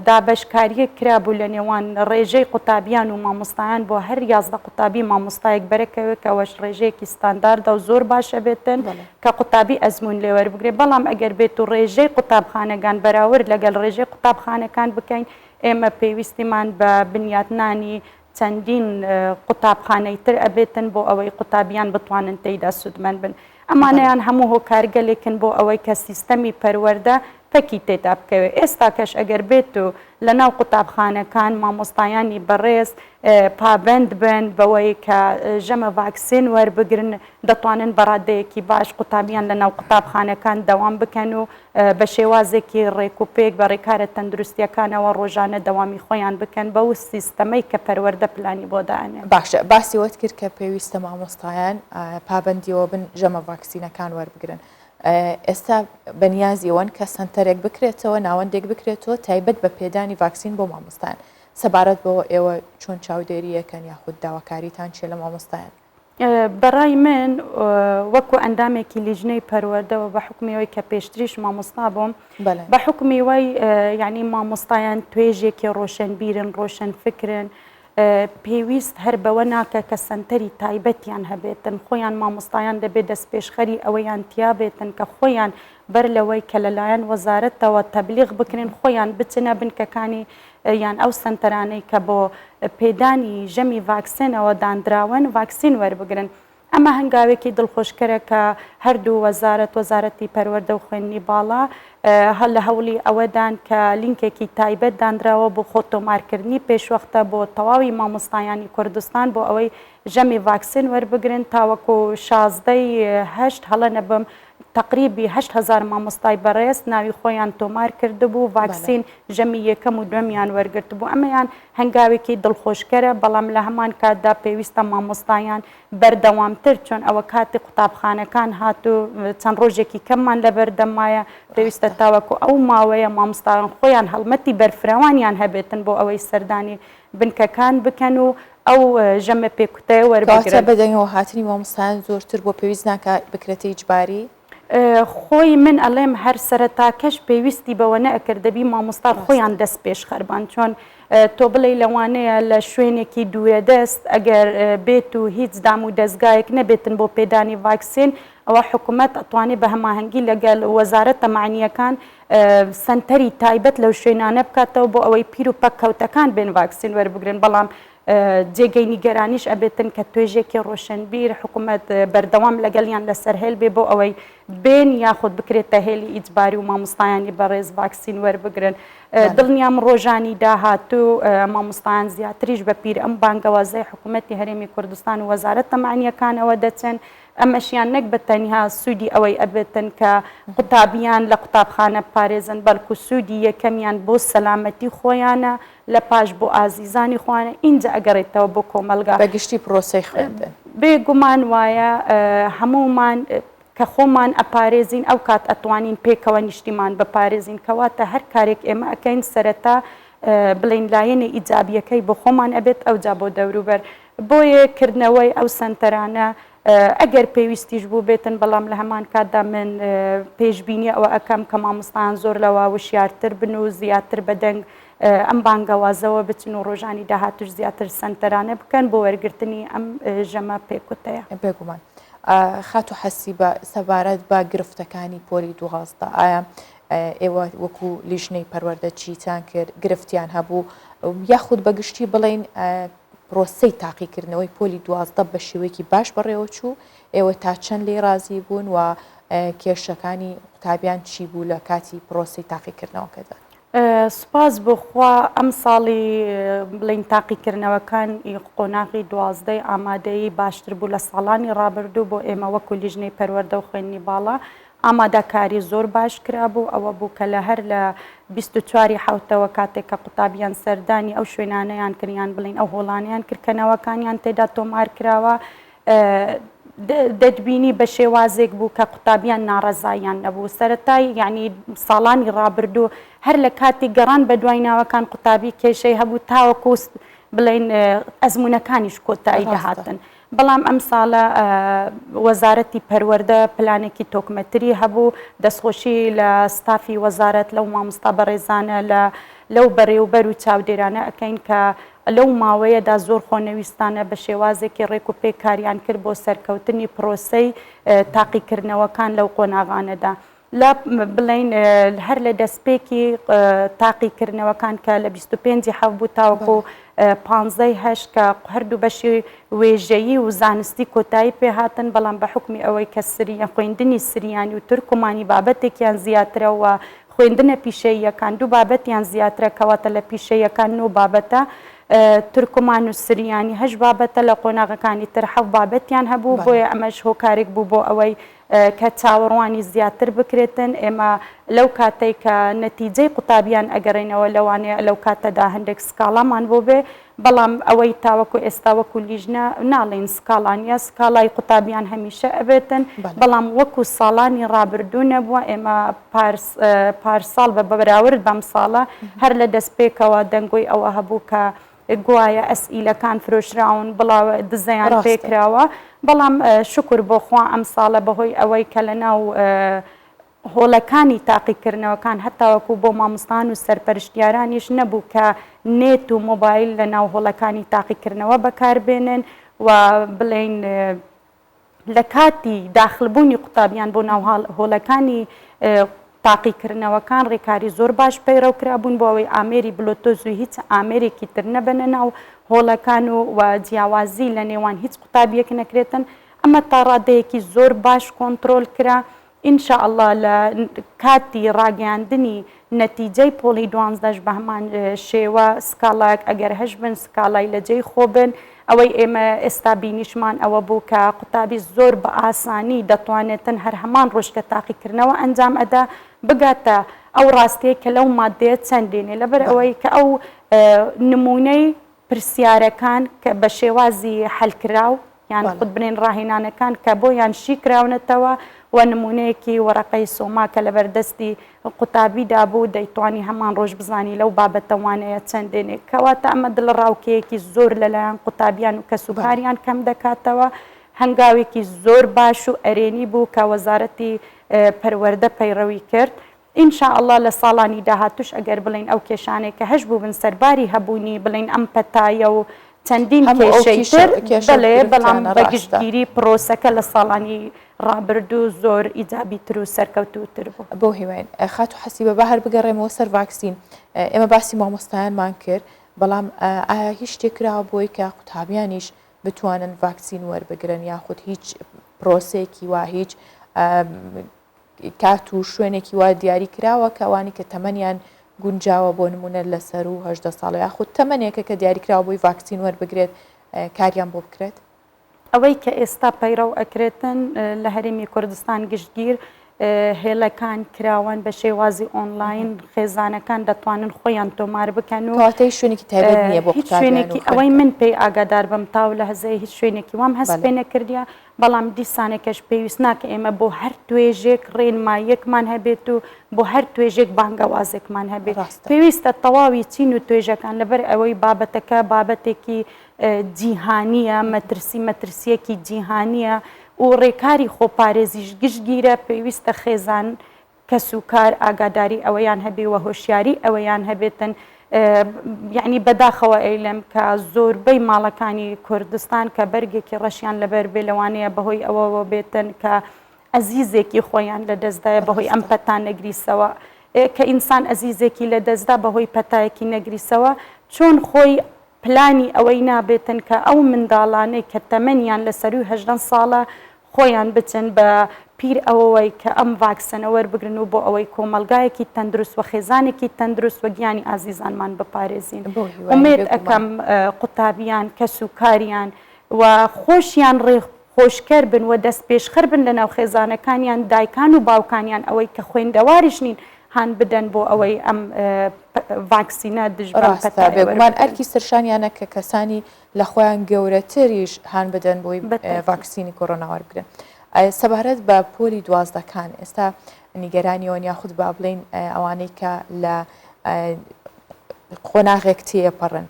دابەشکارییەک کرابوو لە نێوان ڕێژەی قوتابیان و مامۆستایان بۆ هەر 11 قوتابی مامۆستایەک بەرەکەوێت کە ئەوەش ڕێژەیەکی ستانداردە و زۆر باشە بێتن کە قوتابی ئەزموون لێ وەربگرێت، بەڵام ئەگەر بێت و ڕێژەی قوتابخانەگان بەراورد لەگەل ڕێژەی قوتابخانەکان بکەین ئێمە پێویستیمان بە بنیاتنانی چەندین قوتابخانەی تر ئەبێتن بۆ ئەوەی قوتابیان بتوانن تێیدا سوودمەند بن. ئەمانەیان هەموو هۆکارگەلێکن بۆ ئەوەی کە سیستەمی پەروەردە پەکی تێدا بکەوێت. ئێستاکەش ئەگەر بێت و لە ناو قوتابخانەکان مامۆستایانی بەڕێز پابەند بن بەوەی کە ژەمە ڤاکسین وەربگرن دەتوانن بە ڕادەیەکی باش قوتابیان لە ناو قوتابخانەکان دەوام بکەن و بە شێوازێکی ڕێک و پێک بە ڕێکارە تەندروستییەکانەوە ڕۆژانە دەوامی خۆیان بکەن بەو سیستەمەی کە پەروەردە پلانی بۆ دائەنێ.
باشە باسی ئەوەت کرد کە پێویستە مامۆستایان پابەندیەوە بن ژەمە ڤاکسینەکان وەربگرن ئێستا بەنیازی ئەوەن کە سەنتەرێک بکرێتەوە ناوەندێک بکرێتەوە تایبەت بە پێدانی ڤاکسین بۆ مامۆستایان سەبارەت بەوە ئێوە چۆن چاودێریەکەن یاخود داواکاریتان چیە لە مامۆستایان؟
بەڕای من وەکو ئەندامێکی لیژنەی پەروەردە و بە حوکمی ئەوەی کە پێشتریش مامۆستا بووم بە حوکمی وای یعنی مامۆستایان توێژێکی ڕۆشنبیرن ڕۆشنفکرن پێویست هەر بەوە ناکە کە سەنتەری تایبەتیان هەبێتن خۆیان مامۆستایان دەبێت دەستپێشخەری ئەوەیان تیا بێتن کە خۆیان بەر لەوەی کە لەلایەن وەزارەتەوە تەبلیغ بکرێن خۆیان بچنە بنکەکانی یان ئەو سەنتەرانەی کە بۆ پێدانی ژەمی ڤاکسێنەوە داندراون ڤاکسین وەربگرن. ئەمە هەنگاوێکی دڵخۆشکەرە کە هەردوو وەزارەت، وەزارەتی پەروەردە و خوێندنی باڵا، لە هەوڵی ئەوەدان کە لینکێکی تایبەت دانراوە بۆ خۆ تۆمارکردنی پێشوەختە بۆ تەواوی مامۆستایانی کوردستان بۆ ئەوەی ژەمی ڤاکسین وەربگرن تاوەکو 16 ی هەشت هەڵە نەبم تەقریبی 8000 مامۆستای بەڕێز ناوی خۆیان تۆمار کردبوو ڤاکسین ژەمی یەکەم و دووەمیان وەرگرتبوو، ئەمەیان هەنگاوێکی دڵخۆشکەرە، بەڵام لە هەمان کاتدا پێویستە مامۆستایان بەردەوامتر چۆن ئەوە کاتی قوتابخانەکان هات و چەند ڕۆژێکی کەممان لەبەردەم مایە، پێویستە تاوەکو ئەو ماوەیە مامۆستایان خۆیان هەڵمەتی بەرفراوانیان هەبێتن بۆ ئەوەی سەردانی بنکەکان بکەن و ئەو ژەمە پێکوتەیە
وەربگرن. کەواتە بەدەنگەوە هاتنی مامۆستایان زۆرتر بۆ پێویست ناکا بکرێتە ئیجباری؟
خۆی من ئەڵێم هەر سەرەتاکەش پێویستی بەوە نەئەکرد دەبی مامۆستا خۆیان دەست پێشخەربان چۆن تۆ بڵێی لەوانەیە لە شوێنێکی دوورەدەست ئەگەر بێت و هیچ دام و دەزگایەک نەبێتن بۆ پێدانی ڤاکسین ئەوە حکومەت ئەتوانێ بە هەماهەنگی لەگەل وەزارەتە مەعنیەکان سەنتەری تایبەت لەو شوێنانە بکاتەوە بۆ ئەوەی پیر و پەککەوتەکان بێن ڤاکسین وەربگرن بەڵام جێگەی نیگەرانیش ئەبێتن کە توێژێکی ڕۆشنبیر حکومەت بەردەوام لەگەڵیان لەسەر هێل بێ بۆ ئەوەی بێن یاخود بکرێتە هێلی ئیجباری و مامۆستایانی بەڕێز ڤاکسین وەربگرن. دڵنیام ڕۆژانی داهاتوو مامۆستایان زیاتریش بە پیر ئەم بانگەوازەی حکومەتی هەرێمی کوردستان و وەزارەتە مەعنییەکانەوە دەچن. ئەمەشیان نەک بە تەنها سوودی ئەوەی ئەبێتن کە قوتابیان لە قوتابخانە بپارێزن بەڵکو سوودی یەکەمیان بۆ سەلامەتی خۆیانە لە پاش بۆ ئازیزانی خۆیانە ئینجا ئەگەڕێتەوە بۆ کۆمەڵگا.
بە گشتی پرۆسەی خوێندن.
بێ گومان وایە هەموومان کە خۆمان ئەپارێزین ئەو کات ئەتوانین پێکەوە نیشتیمان بپارێزین کەواتە هەر کارێک ئێمە ئەکەین سەرەتا بڵێین لایەنە ئیجابیەکەی بۆ خۆمان ئەبێت ئەوجا بۆ دەوروبەر بۆیە کردنەوەی ئەو سەنتەرانە ئەگەر پێویستیش بووبێتن، بەڵام لە هەمان کاتدا من پێشبینی ئەوە ئەکەم کە مامۆستایان زۆر لەوە وشیارتر بن و زیاتر بە دەنگ ئەم بانگەوازەوە بچن و ڕۆژانی داهاتووش زیاتر سەنتەرانە بکەن بۆ وەرگرتنی ئەم ژەمە پێکوتەیە.
بێگومان. خاتوو حەسیبە سەبارەت بە گرفتەکانی پۆلی 12 ئایا ئێوە وەکو لیژنەی پەروەردە چیتان کرد گرفتیان هەبوو یاخود بە گشتی بڵێین پرۆسەی تاقیکردنەوەی پۆلی 12 بە شێوەیەکی باش بەڕێوەچوو، ئێوە تا چەند لێی ڕازی بوون و کێشەکانی قوتابیان چی بوو لە کاتی پرۆسەی تاقیکردنەوەکەدا؟
سوپاس بۆ خوا ئەمساڵی بڵێین تاقیکردنەوەکان ی قۆناغی دوازدەی ئامادەیی باشتر بوو لە ساڵانی ڕابردوو بۆ ئێمە وەکو لیژنەی پەروەردە و خوێندنی باڵا ئامادەکاری زۆر باش کرابوو، ئەوە بوو کە لە هەر لە 24 ی حەوتەوە کاتێک کە قوتابیان سەردانی ئەو شوێنانەیان کرد یان بڵێین ئەو هۆڵانەیان کرد کە ناوەکانیان تێدا تۆمار کراوە دەتبینی بە شێوازێک بوو کە قوتابیان ناڕەزاییان نەبوو سەرەتای یعنی ساڵانی ڕابردوو هەر لە کاتی گەڕان بە دوای ناوەکان قوتابی کێشەی هەبوو تاوەکو بڵێین ئەزموونەکانیش کۆتایی دەهاتن. بەڵام ئەم ساڵە وەزارەتی پەروەردە پلانێکی تۆکمەتری هەبوو، دەستخۆشی لە ستافی وەزارەت لەو مامۆستا بەڕێزانە لە لەو بەرێوبەر و چاودێرانە ئەکەین کە لەو ماوەیەدا زۆر خۆنەویستانە بە شێوازێکی ڕێک و پێک کاریان کرد بۆ سەرکەوتنی پرۆسەی تاقیکردنەوەکان لەو قۆناغانەدا. لە بڵێین هەر لە دەستپێکی تاقیکردنەوەکان کە لە 25 حەف بوو تاوەکو پانزەی هەشت کە هەردوو بەشی وێژەیی و زانستی کۆتایی پێهاتن بەڵام بە حکومی ئەوەی کە سریە خوێندنی سریانی و تورکمانی بابەتێکیان زیاترە و خوێندنە پیشەییەکان دوو بابەتیان زیاترە کەواتە لە پیشەیەکان نۆ بابەتە تورکمان و سریانی هەشت بابەتە لە قۆناغەکانی تر حەف بابەتیان هەبوو بۆیە ئەمەش هۆکارێک بوو بۆ ئەوەی کە چاوەڕوانی زیاتر بکرێتن، ئێمە لەو کاتەی کە نەتیجەی قوتابیان ئەگەڕێنەوە لەوانەیە لەو کاتەدا هەندێک سکاڵامان بۆ بێ، بەڵام ئەوەی تاوەکو ئێستا وەکو لیژنە ناڵێین سکاڵا نییە، سکاڵای قوتابیان هەمیشە ئەبێتن، بەڵام وەکو ساڵانی ڕابردوو نەبووە، ئێمە پارساڵ بە بەراورد بەم ساڵە هەر لە دەستپێکەوە دەنگۆی ئەوە هەبوو کە گوایە ئەسئیلەکان فرۆشراون بڵاوە دزەیان پێکراوە بەڵام شوکر بۆ خوا ئەم ساڵە بەهۆی ئەوەی کە لە ناو هۆڵەکانی تاقیکردنەوەکان هەتاوەکو بۆ مامۆستان و سەرپەرشتیارانیش نەبوو کە نێت و مۆبایل لە ناو هۆڵەکانی تاقیکردنەوە بەکاربێنن و بڵێین لە کاتی داخلبوونی قوتابیان بۆ ناو هۆڵەکانی تاقیکردنەوەکان ڕێکاری زۆر باش پەیڕەو کرابوون بۆ ئەوەی ئامێری بلوتوز و هیچ ئامێرێکی تر نەبەنە ناو هۆڵەکان و و جیاوازی لە نێوان هیچ قوتابیەک نەکرێتن ئەمە تا ڕادەیەکی زۆر باش کۆنترۆل کرا ان شاء اللە لە کاتی ڕاگەیاندنی نەتیجەی پۆڵی دوانزدەش بەهەمان شێوە سکاڵایەک ئەگەر هەشبن سکاڵای لە جێی خۆ بن ئەوەی ئێمە ئێستا بینیشمان ئەوە بوو کە قوتابی زۆر بە ئاسانی دەتوانێتن هەر هەمان ڕۆژ کە تاقیکردنەوە ئەنجام ئەدا بگاتە ئەو ڕاستیەی کە لەو مادەیە چەند دێنێ لەبەر ئەوەی کە ئەو نمونەی پرسیارەکان کە بە شێوازی حەلکراو یان خود بنێن ڕاهێنانەکان کە بۆیان شی کراونەتەوە و نمونەیەکی وەرەقەی سۆما کە لەبەردەستی قوتابیدا بوو دەیتوانی هەمان ڕۆژ بزانی لەو بابەتە وانەیە چەند دێنێ کەواتە ئەمە دڵەڕاوکێیەکی زۆر لەلایەن قوتابیان و کەسوکاریان کەم دەکاتەوە هەنگاوێکی زۆر باش و ئەرێنی بوو کە وەزارەتی پەروەردە پەیڕەوی کرد ان شاء اللە لە ساڵانی داهاتووش ئەگەر بڵێین ئەو کێشانەی کە هەشبووبن سەرباری هەبوونی بڵێین ئەم پەتایە و چەندین
هەموو ئەو
کێشەی
کیشە
تر
کێشە و
بەڵێ بەڵام
گرفتانە
بە
ڕاستە.
گشتگیری پرۆسەکە لە ساڵانی ڕابردوو زۆر ئیجابیتر و سەرکەوتووتر بوو.
بەو هیواین. خاتوو حەسیبە با هەر بگەڕێمەوە سەر ڤاکسین. ئێمە باسی مامۆستایانمان کرد، بەڵام ئایا هیچ شتێک کراوە بۆی کە قوتابیانیش بتوانن ڤاکسین وەربگرن یاخود هیچ پرۆسەیەکی وا هیچ کات و شوێنێکی وا دیاری کراوە کە ئەوانی کە تەمەنیان گونجاوە بۆ نمونە لە سەروو 18 ساڵ یاخود تەمەنێکە کە دیاریکراوە بۆی ڤاکسین وەربگرێت کاریان بۆ بکرێت؟
ئەوەی کە ئێستا پەیڕەو ئەکرێتن لە هەرێمی کوردستان گشتگیر هێڵەکان کراوەن بە شێوازی ئۆنلاین خێزانەکان دەتوانن خۆیان تۆمار بکەن و
کەواتە هیچ شوێنێکی تایبەت نییە بۆ
هیچ
قوتابیان و
شوێنێکی ئەوەی
خوێندکار.
من پێی ئاگادار بم تاو لە هەزەیە هیچ شوێنێکی وام هەست
بەڵێ.
پێ نەکردیە بەڵام دیسانەکەش پێویست ناکە ئێمە بۆ هەر توێژێک ڕێنماییەکمان هەبێت و بۆ هەر توێژێک بانگەوازێکمان هەبێت.
ڕاستە.
پێویستە تەواوی چین و توێژەکان لەبەر ئەوەی بابەتەکە بابەتێکی جیهانییە، مەترسی مەترسییەکی جیهانییە و ڕێکاری خۆپارێزیش گشتگیرە، پێویستە خێزان کەسوکار ئاگاداری ئەوەیان هەبێ و هۆشیاری ئەوەیان هەبێتن یەعنی بەداخەوە ئەیلێم کە زۆربەی ماڵەکانی کوردستان کە بەرگێکی ڕەشیان لەبەر بێ لەوانەیە بەهۆی ئەوەوە بێتن کە ئەزیزێکی خۆیان لەدەستدایە بەهۆی ئەم پەتا نەگریسەوە کە ئینسان ئەزیزێکی لەدەستدا بەهۆی پەتایەکی نەگریسەوە چۆن خۆی پلانی ئەوەی نابێتن کە ئەو منداڵانەی کە تەمەنیان لە سەرووی 18 ساڵە خۆیان بچن بە پیر ئەوەوەی کە ئەم ڤاکسەنە وەربگرن و بۆ ئەوەی کۆمەڵگایەکی تەندروست و خێزانێکی تەندروست و گیانی ئازیزانمان بپارێزین.
بەو هیوایەین
ئومێد
بێگومان.
ئەکەم قوتابیان، کەس و کاریان و خۆشیان ڕێ خۆشکەر بن و دەستپێشخەر بن لەناو خێزانەکانیان، دایکان و باوکانیان ئەوەی کە خوێندەواریش نین هان بدەن بۆ ئەوەی ئەم ڤاکسینە دژ بەم
ڕاستە
پەتایە
بێگومان
وەربگرن.
ئەرکی سەرشانیانە کە کەسانی لە خۆیان گەورەتریش هان بدەن بۆی
بەتاکید.
ڤاکسینی کۆرۆنا وەربگرن. سەبارەت بە پۆلی دوازدەکان ئێستا نیگەرانیەوەن یاخود با بڵێین ئەوانەی کە لە قۆناغێک تێپەڕن.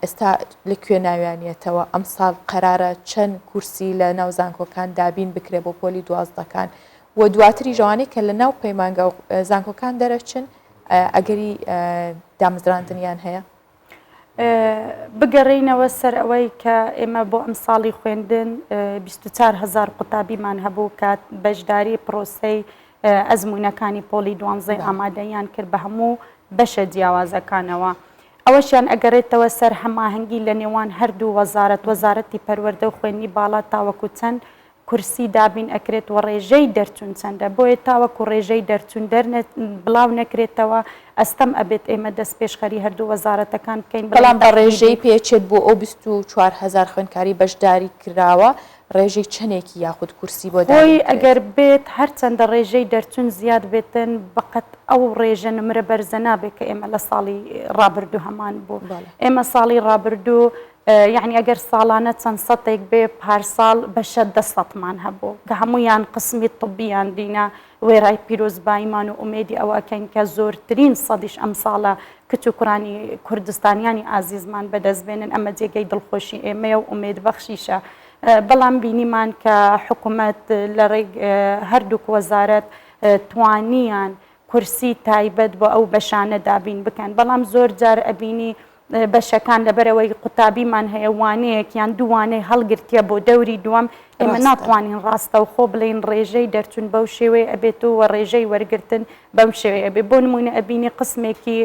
ئێستا لە کوێ ناویانیەتەوە؟ ئەمساڵ قەرارە چەند کورسی لە ناو زانکۆکان دابین بکرێ بۆ پۆلی دوازدەکان و دواتریش ئەوانەی کە لە ناو پەیمانگا و زانکۆکان دەرەچن ئەگەری دامەزراندنیان هەیە؟
بگەڕێینەوە سەر ئەوەی کە ئێمە بۆ ئەمساڵی خوێندن 24 هەزار قوتابیمان هەبوو کە بەشداری پرۆسەی ئەزموونەکانی پۆلی دوانزەی ئامادەییان کرد بە هەموو بەشە جیاوازەکانەوە. ئەوەشیان ئەگەرێتەوە سەر هەماهەنگی لە نێوان هەردوو وەزارەت، وەزارەتی پەروەردە و خوێندنی باڵا تاوەکو چەند کورسی دابین ئەکرێت و ڕێژەی دەرچوون چەندە، بۆیە تاوەکو ڕێژەی دەرچوون دەر بڵاو نەکرێتەوە ئەستەم ئەبێت ئێمە دەستپێشخەری هەردوو وەزارەتەکان بکەین بڵێین
بەڵام بە
تەقلیدی.
ڕێژەی پێچێت بۆ ئەو 24 هەزار خوێندکاری بەشداری کراوە ڕێژەی چەنێکی یاخود کورسی بۆ دابین
خۆی
بکرێت؟
ئەگەر بێت هەرچەندە ڕێژەی دەرچوون زیاد بێتن بەقەت ئەو ڕێژە نمرە بەرزە نابێت کە ئێمە لە ساڵی ڕابردوو هەمان بوو.
بەڵێ.
ئێمە ساڵی ڕابردوو یەعنی ئەگەر ساڵانە چەند سەتێک بێ پارساڵ بە شە دە سەتمان هەبوو کە هەموویان قسمی طبیان دینا وێرای پیرۆزباییمان و ئومێدی ئەوە ئەکەین کە زۆرترین سەدیش ئەمساڵە کچ و کوڕانی کوردستانیانی ئازیزمان بەدەست بێنن ئەمە جێگەی دڵخۆشی ئێمەیە و ئومێدبەخشیشە بەڵام بینیمان کە حکومەت لە ڕێگ هەردووک وەزارەت توانیان کورسی تایبەت بۆ ئەو بەشانە دابین بکەن بەڵام زۆر جار ئەبینی بەشەکان لەبەرئەوەی قوتابیمان هەیە وانەیەک یان دوو وانەی هەڵگرتیە بۆ دەوری دووەم ئێمە ناتوانین ڕاستەوخۆ بڵێین ڕێژەی دەرچوون بەو شێوەیە ئەبێت و ڕێژەی وەرگرتن بەم شێوەیە ئەبێت بۆ نمونە ئەبینی قسمێکی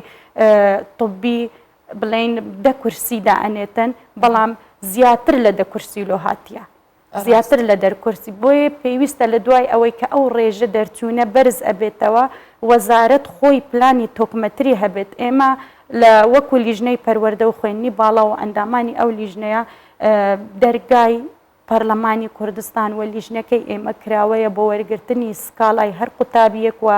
طبی بڵێین دە کورسی دائەنێتن بەڵام زیاتر لە دە کورسی لۆ هاتیە زیاتر لە دەرکورسی، بۆیە پێویستە لە دوای ئەوەی کە ئەو ڕێژە دەرچوونە بەرز ئەبێتەوە وەزارەت خۆی پلانی تۆکمەتری هەبێت، ئێمە لە وەکو لیژنەی پەروەردە و خوێندنی باڵا و ئەندامانی ئەو لیژنەیە دەرگای پەرلەمانی کوردستان و لیژنەکەی ئێمە کراوەیە بۆ وەرگرتنی سکاڵای هەر قوتابیەک و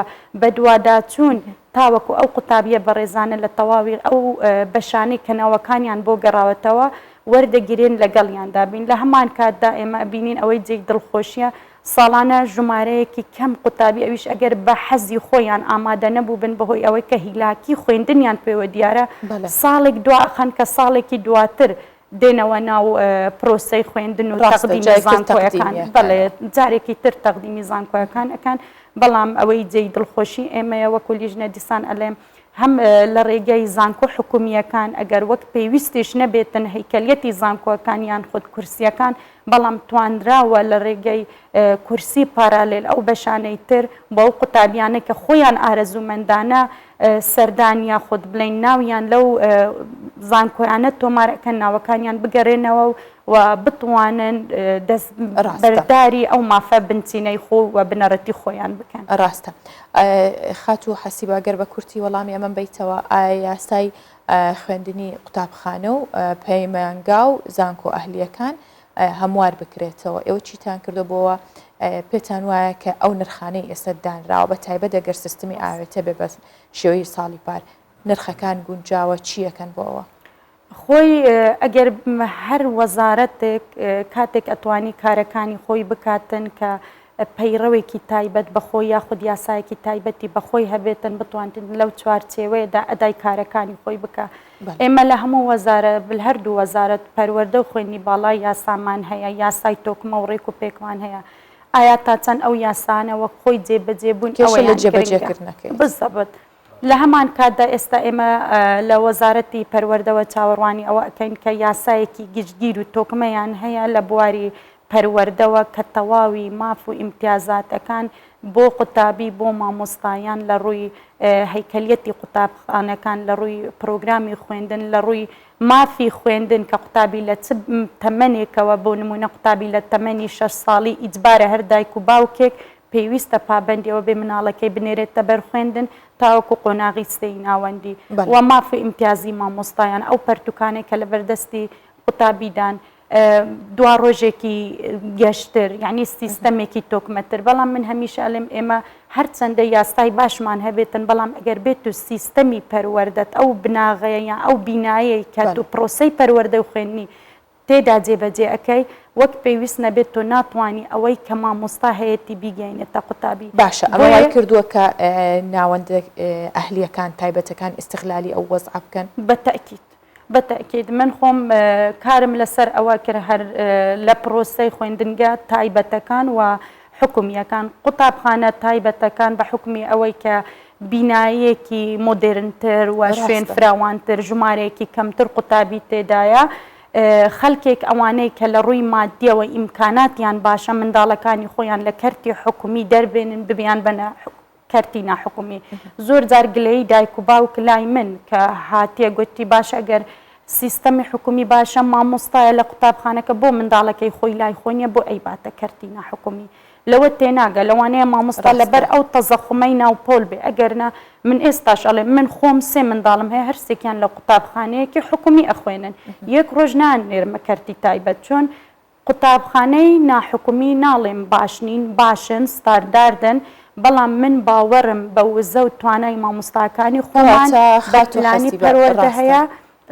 بەدواداچوون تاوەکو ئەو قوتابیە بەڕێزانە لە تەواوی ئەو بەشانەی کە ناوەکانیان بۆ گەڕاوەتەوە وەردەگیرێن لەگەڵیاندا بین لە هەمان کاتدا ئێمە ئەبینین ئەوەی جێی دڵخۆشیە ساڵانە ژمارەیەکی کەم قوتابی ئەویش ئەگەر بە حەزی خۆیان ئامادە نەبووبن بەهۆی ئەوەی کە هیلاکی خوێندنیان پێوە دیارە ساڵێک دوا ئەخەن کە ساڵێکی دواتر دێنەوە ناو پرۆسەی خوێندن و تەقدیمی زانکۆیەکان بەڵێ جارێکی تر تەقدیمی زانکۆیەکان ئەکەن بەڵام ئەوەی جێی دڵخۆشی ئێمەیە وەکو لیژنە دیسان ئەلێم هەم لە ڕێگەی زانکۆ حکومییەکان ئەگەر وەک پێویستیش نەبێتن هەیکەلیەتی زانکۆکان یان خود کورسییەکان بەڵام توانراوە لە ڕێگەی کورسی پارالێل ئەو بەشانەی تر بۆ ئەو قوتابیانە کە خۆیان ئارەزوومەندانە سەردان یاخود بڵێین ناویان لەو زانکۆیانە تۆمار ئەکەن ناوەکانیان بگەرێنەوە و بتوانن دەست بەرداری ئەو مافە بنچینەی خۆ و بنەڕەتی خۆیان بکەن.
ڕاستە خاتوو حەسیبە گەر بە کورتی وەڵامی ئەمەم بەیتەوە ئایا یاسای خوێندنی قوتابخانە و پەیمانگا و زانکۆ ئەهلییەکان هەموار بکرێتەوە ئێوە چیتان کردو بۆوە پێتان وایە کە ئەو نرخانەی ئێستا دانراوە بە تایبەت ئەگەر سیستمی ئاوێتە بێ بە شێوەی ساڵی پار نرخەکان گونجاوە چیەکەن بۆ ئەوە؟
خۆی ئەگەر هەر وەزارەتێک کاتێک ئەتوانی کارەکانی خۆی بکاتن کە پەیڕەوێکی تایبەت بە خۆی یاخود یاسایەکی تایبەتی بە خۆی هەبێتن بتوانتن لەو چوارچێوەیەدا ئەدای کارەکانی خۆی بکا ئێمە لە هەموو وەزارە هەردوو وەزارەت پەروەردە و خوێندنی باڵا یاسامان هەیە یاسای تۆکمە و ڕێک و پێکمان هەیە ئایا تا چەند ئەو یاسانە وەک خۆی جێبەجێ بوون
کێشە لە جێبەجێکردنەکەی
بزەبت لە هەمان کاتدا ئێستا ئێمە لە وەزارەتی پەروەردەوە چاوەڕوانی ئەوە ئەکەین کە یاسایەکی گشتگیر و تۆکمەیان هەیە لە بواری پەروەردەوە کە تەواوی ماف و ئیمتیازاتەکان بۆ قوتابی بۆ مامۆستایان لە ڕووی هەیکەلیەتی قوتابخانەکان لە ڕووی پرۆگرامی خوێندن لە ڕووی مافی خوێندن کە قوتابی لە چ تەمەنێکەوە بۆ نموونە قوتابی لە تەمەنی شەش ساڵی ئیجبارە هەر دایک و باوکێک پێویستە پابەندی ئەوە بێ مناڵەکەی بنێرێتە بەر خوێندن تاوەکو قۆناغی سێی ناوەندی و ماف و ئیمتیازی مامۆستایان ئەو پەرتوکانەی کە لەبەردەستی قوتابیدان دوا ڕۆژێکی گەشتر یعنی سیستەمێکی تۆکمەتر بەڵام من هەمیشە ئەلێم ئێمە هەرچەندە یاسای باشمان هەبێتن بەڵام ئەگەر بێت و سیستەمی پەروەردەت ئەو بناغەیە یان ئەو بینایەی کە تو پرۆسەی پەروەردە و خوێندنی تێدا جێبەجێ ئەکەی وەک پێویست نەبێت تۆ ناتوانی ئەوەی کە مامۆستا هەیەتی بیگەینێتە قوتابی
باشە ئەمە وای کردووە کە ناوەندە ئەهلیەکان تایبەتەکان ئیستغلالی ئەو وەزعە بکەن؟
بە تەئکید. بە تەئکید من خۆم کارم لەسەر ئەوە کرد هەر لە پرۆسەی خوێندنگە تایبەتەکان و حکومییەکان، قوتابخانە تایبەتەکان بە حوکمی ئەوەی کە بینایەکی مۆدێرنتر و شوێن فراوانتر، ژمارەیەکی کەمتر قوتابی تێدایە، خەلکێک ئەوانەی کە لە ڕووی مادیەوە ئیمکاناتیان باشە منداڵەکانی خۆیان لە کەرتی حکومی دەربێنن ببیانبەنە کەرتی ناحکومی. زۆر جار گلەیی دایک و باوک لای من کە هاتیە گوتی باشە ئەگەر سیستەمی حکومی باشە مامۆستایە لە قوتابخانەکە بۆ منداڵەکەی خۆی لای خۆی نیە بۆ ئەیباتە کەرتی ناحکومی لەوە تێناگا لەوانەیە مامۆستا لەبەر ئەو تەزەخومەی ناو پۆل بێ ئەگەرنا من ئێستاش ئەڵێم من خۆم سێ منداڵم هەیە هەرسێکیان لە قوتابخانەیەکی حکومی ئەخوێنن یەک ڕۆژ نانێرمە کەرتی تایبەت چۆن قوتابخانەی ناحکومی ناڵێم باش نین باشن ستارداردن بەڵام من باوەڕم بە وزە و توانای مامۆستاکانی خۆمان بە پلانی پەروەردە هەیە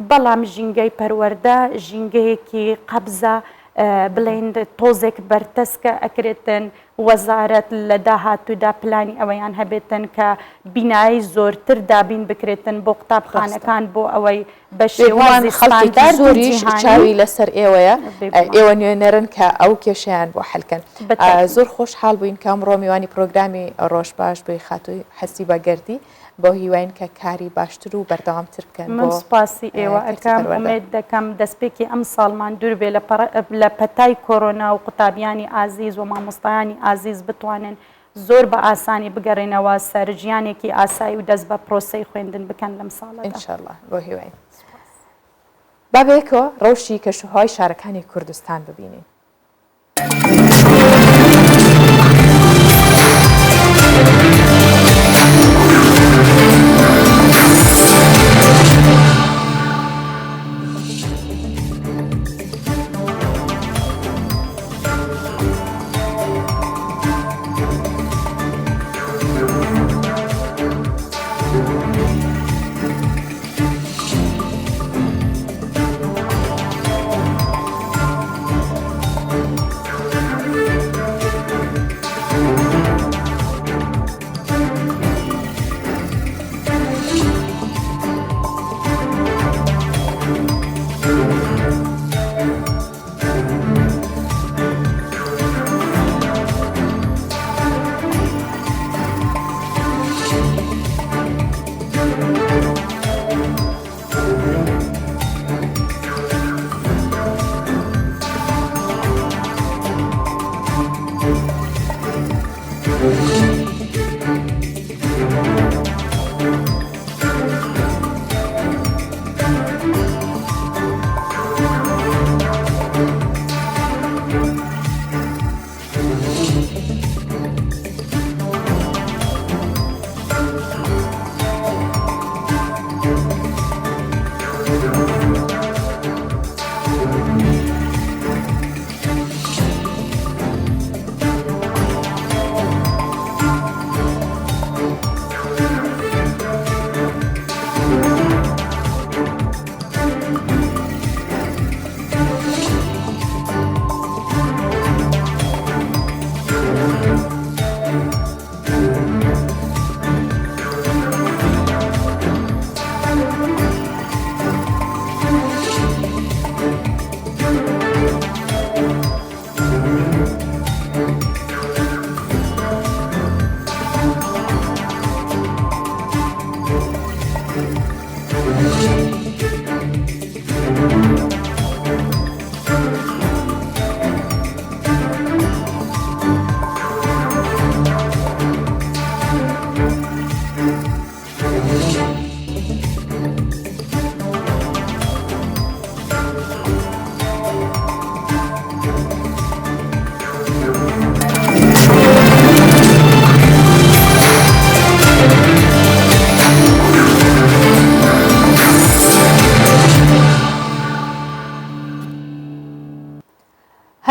بەڵام ژینگەی پەروەردە ژینگەیەکی قەبزە بڵێین تۆزێک بەرتەسکە ئەکرێتن وەزارەت لە داهاتوودا پلانی ئەوەیان هەبێتن کە بینایی زۆرتر دابین بکرێتن بۆ قوتابخانەکان بۆ ئەوەی بە شێوازی
خەڵکێکی زۆریش چاوی لەسەر ئێوەیە ئێوە نوێنەرن کە ئەو کێشەیان بۆ حەلکەن زۆر خۆشحاڵ بووین کە ئەمڕۆ میوانی پرۆگرامی ڕۆژ باش بووی خاتووی حەسیبە گەردی بەو هیواین کە کاری باشتر و بەردەوامتر بکەن
من سوپاسی ئێوە ئەکەم ئومێد دەکەم دەستپێکی ئەمساڵمان دوور بێ لە پەتای کۆرۆنا و قوتابیانی ئازیز و مامۆستایانی ئازیز بتوانن زۆر بە ئاسانی بگەڕێنەوە سەر ژیانێکی ئاسایی و دەست بە پرۆسەی خوێندن بکەن لەم ساڵەدا.
ان شاء اللە بەو هیواین. با بەیەکەوە ڕەوشی کەشوهەوای شارەکانی کوردستان ببینین.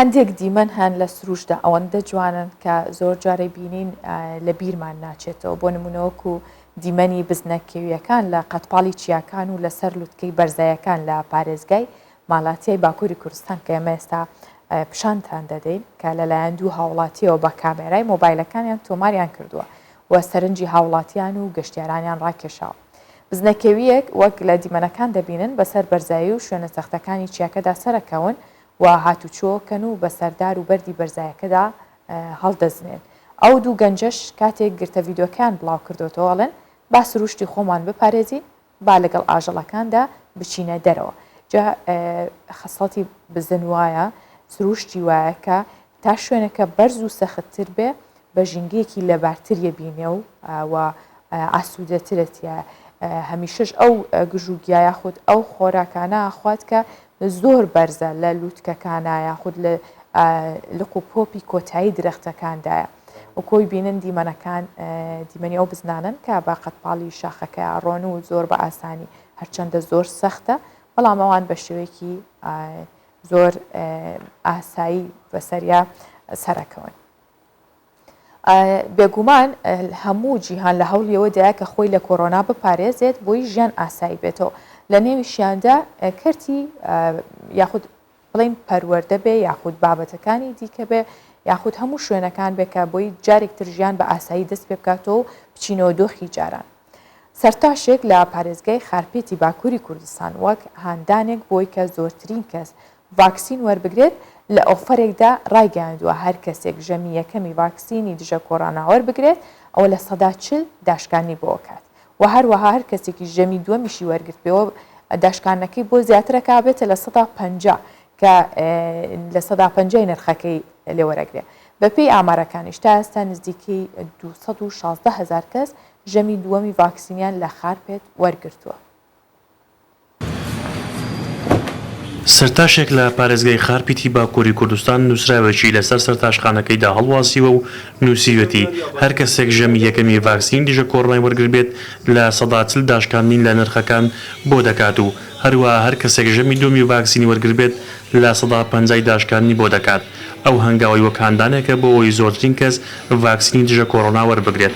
هەندێک دیمەن هەن لە سروشتدا ئەوەندە جوانن کە زۆر جارێ بینین لە بیرمان ناچێتەوە بۆ نمونە وەکو دیمەنی بزنە کێویەکان لە قەتپاڵی چیاکان و لەسەر لوتکەی بەرزایەکان لە پارێزگای مالاتیای باکووری کوردستان کە ئێمە ئێستا پیشانتان دەدەین کە لەلایەن دوو هاوڵاتیەوە بە کامێرای مۆبایلەکانیان تۆماریان کردووە و سەرنجی هاوڵاتیان و گەشتیارانیان ڕاکێشاوە. بزنەکێوییەک وەک لە دیمەنەکان دەبینن بەسەر بەرزایی و شوێنە سەختەکانی چیاکەدا سەرەکەون و هاتوچۆکەن و بەسەر دار و بەردی بەرزایەکەدا هەڵدەزنێن. ئەو دوو گەنجەش کاتێک گرتە ڤیدیۆکەیان بڵاوکردۆتەوە ئەڵێن با سروشتی خۆمان بپارێزین با لەگەڵ ئاژەڵەکاندا بچینە دەرەوە. جا خەسڵەتی بزن وایە، سروشتی وایە کە تا شوێنەکە بەرز و سەختتر بێ بە ژینگەیەکی لەبارتریە بینێ و و ئاسوودەترە تیایە. هەمیشەش ئەو گژوگیا یاخود ئەو خۆراکانە ئەخوات کە زۆر بەرزە لە لووتکەکانە یاخود لە لق و پۆپی کۆتایی درەختەکاندایە. و کۆی بینن دیمەنەکان دیمەنی ئەو بزنانەن کە بە قەدپاڵی شاخەکە ڕۆن و زۆر بە ئاسانی هەرچەندە زۆر سەختە بەڵام ئەوان بە شێوەیەکی زۆر ئاسایی بەسەریا سەرەکەون. بێگومان هەموو جیهان لە هەوڵی ئەوەدایە کە خۆی لە کۆرۆنا بپارێزێت بۆی ژیان ئاسایی بێتەوە لە نێویشیاندا کەرتی یاخود بڵین پەروەردە بێ یاخود بابەتەکانی دیکە بێ یاخود هەموو شوێنەکان بێ کە بۆی جارێکتر ژیان بە ئاسایی دەست پێ بکاتەوە و بچینەوە دۆخی جاران. سەرتاشێک لە پارێزگای خارپێتی باکووری کوردستان وەک هاندانێک بۆی کە زۆرترین کەس ڤاکسین وەربگرێت، لە ئۆفەرێکدا ڕایگەیاندووە، هەر کەسێک ژەمی یەکەمی ڤاکسینی دژە کۆرۆنا وەربگرێت، ئەوە 40% داشکاندنی بۆ ئەکات و هەروەها هەر کەسێکیش ژەمی دووەمیشی وەرگرتبێ داشکاندنەکەی بۆ زیاتر ئەکا بێتە 50% کە 50% ی نرخەکەی لێ وەرەگرێ. بەپێی ئامارەکانیش تا ئێستا نزیکەی 216 هەزار کەس ژەمی دووەمی ڤاکسینیان لە خارپێت وەرگرتووە.
سەرتاشێک لە پارێزگای خارپیتی باکووری کوردستان نووسراوێکی لەسەر سەرتاشخانەکەیدا هەڵواسیوە و نووسیویەتی، هەر کەسێک ژەمی یەکەمی ڤاکسینی دژە کۆرۆنای وەرگربێت 40% داشکاندنی لە نرخەکان بۆ دەکات و هەروەها هەر کەسێک ژەمی دووەمی ڤاکسینی وەرگربێت 50% داشکاندنی بۆ دەکات. ئەو هەنگاوەی وەک هاندانێکە بۆ ئەوەی زۆرترین کەس ڤاکسینی دژە کۆرۆنا وەربگرێت.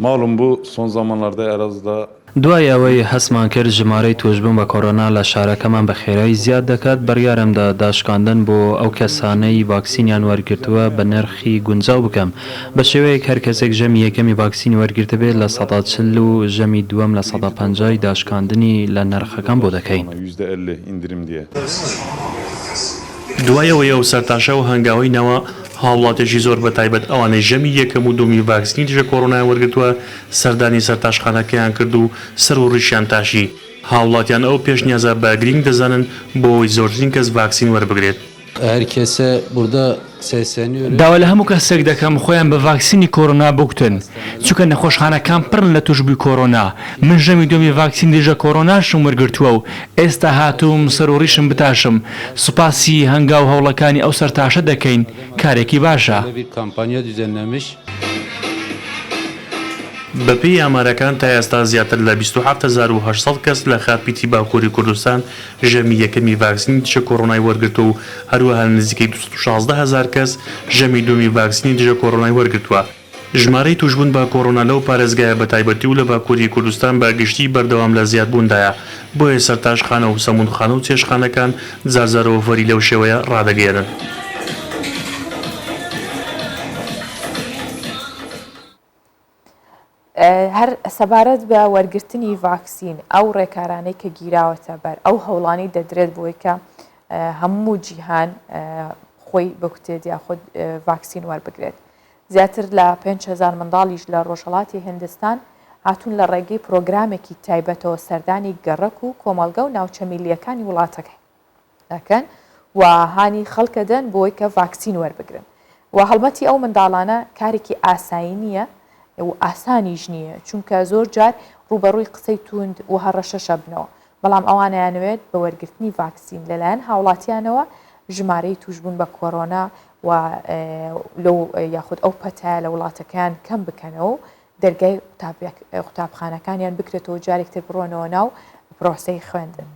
Malum bu son zamanlarda Elazığ'da
دوای ئەوەی هەستمان کرد ژمارەی تووشبوون بە کۆرۆنا لە شارەکەمان بە خێرایی زیاد دەکات، بڕیارمدا داشکاندن بۆ ئەو کەسانەی ڤاکسینیان وەرگرتووە بە نرخی گونجاو بکەم، بە شێوەیەک هەر کەسێک ژەمی یەکەمی ڤاکسینی وەرگرتبێت 40% و ژەمی دووەم 50% ی داشکاندنی لە نرخەکان بۆ دەکەین.
دوای ئەوەی ئەو سەرتاشە و هەنگاوەی ناوە، هاوڵاتیەکی زۆر بە تایبەت ئەوانەی ژەمی یەکەم و دووەمی ڤاکسینی دژە کۆرۆنایان وەرگرتووە سەردانی سەرتاشخانەکەیان کرد و سەر و ڕیشیان تاشی. هاوڵاتیان ئەو پێشنیازە بە گرینگ دەزانن بۆ ئەوەی زۆرترین کەس ڤاکسین وەربگرێت.
داوا لە هەموو کەسێک دەکەم خۆیان بە ڤاکسینی کۆرۆنا بکوتن، چونکە نەخۆشخانەکان پڕن لە تووشبووی کۆرۆنا، من ژەمی دووەمی ڤاکسینی دژە کۆرۆناشم وەرگرتووە و ئێستا هاتووم سەر و ڕیشم بتاشم، سوپاسی هەنگاو و هەوڵەکانی ئەو سەرتاشە دەکەین، کارێکی باشە.
بەپێی ئامارەکان تا ئێستا زیاتر لە 27800 کەس لە خارپیتی باکووری کوردستان ژەمی یەکەمی ڤاکسینی دژە کۆرۆنای وەرگرتووە و هەروەها نزیکەی 216 هەزار کەس ژەمی دووەمی ڤاکسینی دژە کۆرۆنای وەرگرتووە. ژمارەی تووشبوون بە کۆرۆنا لەو پارێزگایە بە تایبەتی و لە باکووری کوردستان بە گشتی بەردەوام لە زیادبووندایە، بۆیە سەرتاشخانە و سەموونخانە و چێشتخانەکان جارجارە ئۆفەری لەو شێوەیە ڕادەگەیەنن.
هەر سەبارەت بە وەرگرتنی ڤاکسین، ئەو ڕێکارانەی کە گیراوەتە بەر، ئەو هەوڵانەی دەدرێت بۆی کە هەموو جیهان خۆی بکوتێت یاخود ڤاکسین وەربگرێت. زیاتر لە 5000 منداڵیش لە ڕۆژهەڵاتی هندستان هاتوون لە ڕێگەی پرۆگرامێکی تایبەتەوە سەردانی گەڕەک و کۆمەڵگە و ناوچە میللیەکانی وڵاتەکە ئەکەن و هانی خەڵکەدەن بۆی کە ڤاکسین وەربگرن و هەڵمەتی ئەو منداڵانە کارێکی ئاسایی نییە و ئاسانیش نییە چونکە زۆر جار ڕووبەڕووی قسەی توند و هەڕەشەش ئەبنەوە بەڵام ئەوان ئەیانەوێت بە وەرگرتنی ڤاکسین لەلایەن هاوڵاتیانەوە ژمارەی تووشبوون بە کۆرۆنا و لەو یاخود ئەو پەتایە لە وڵاتەکەیان کەم بکەنەوە و دەرگای قوتابخانەکانیان بکرێتەوە جارێکتر بڕۆنەوە ناو پرۆسەی خوێندن.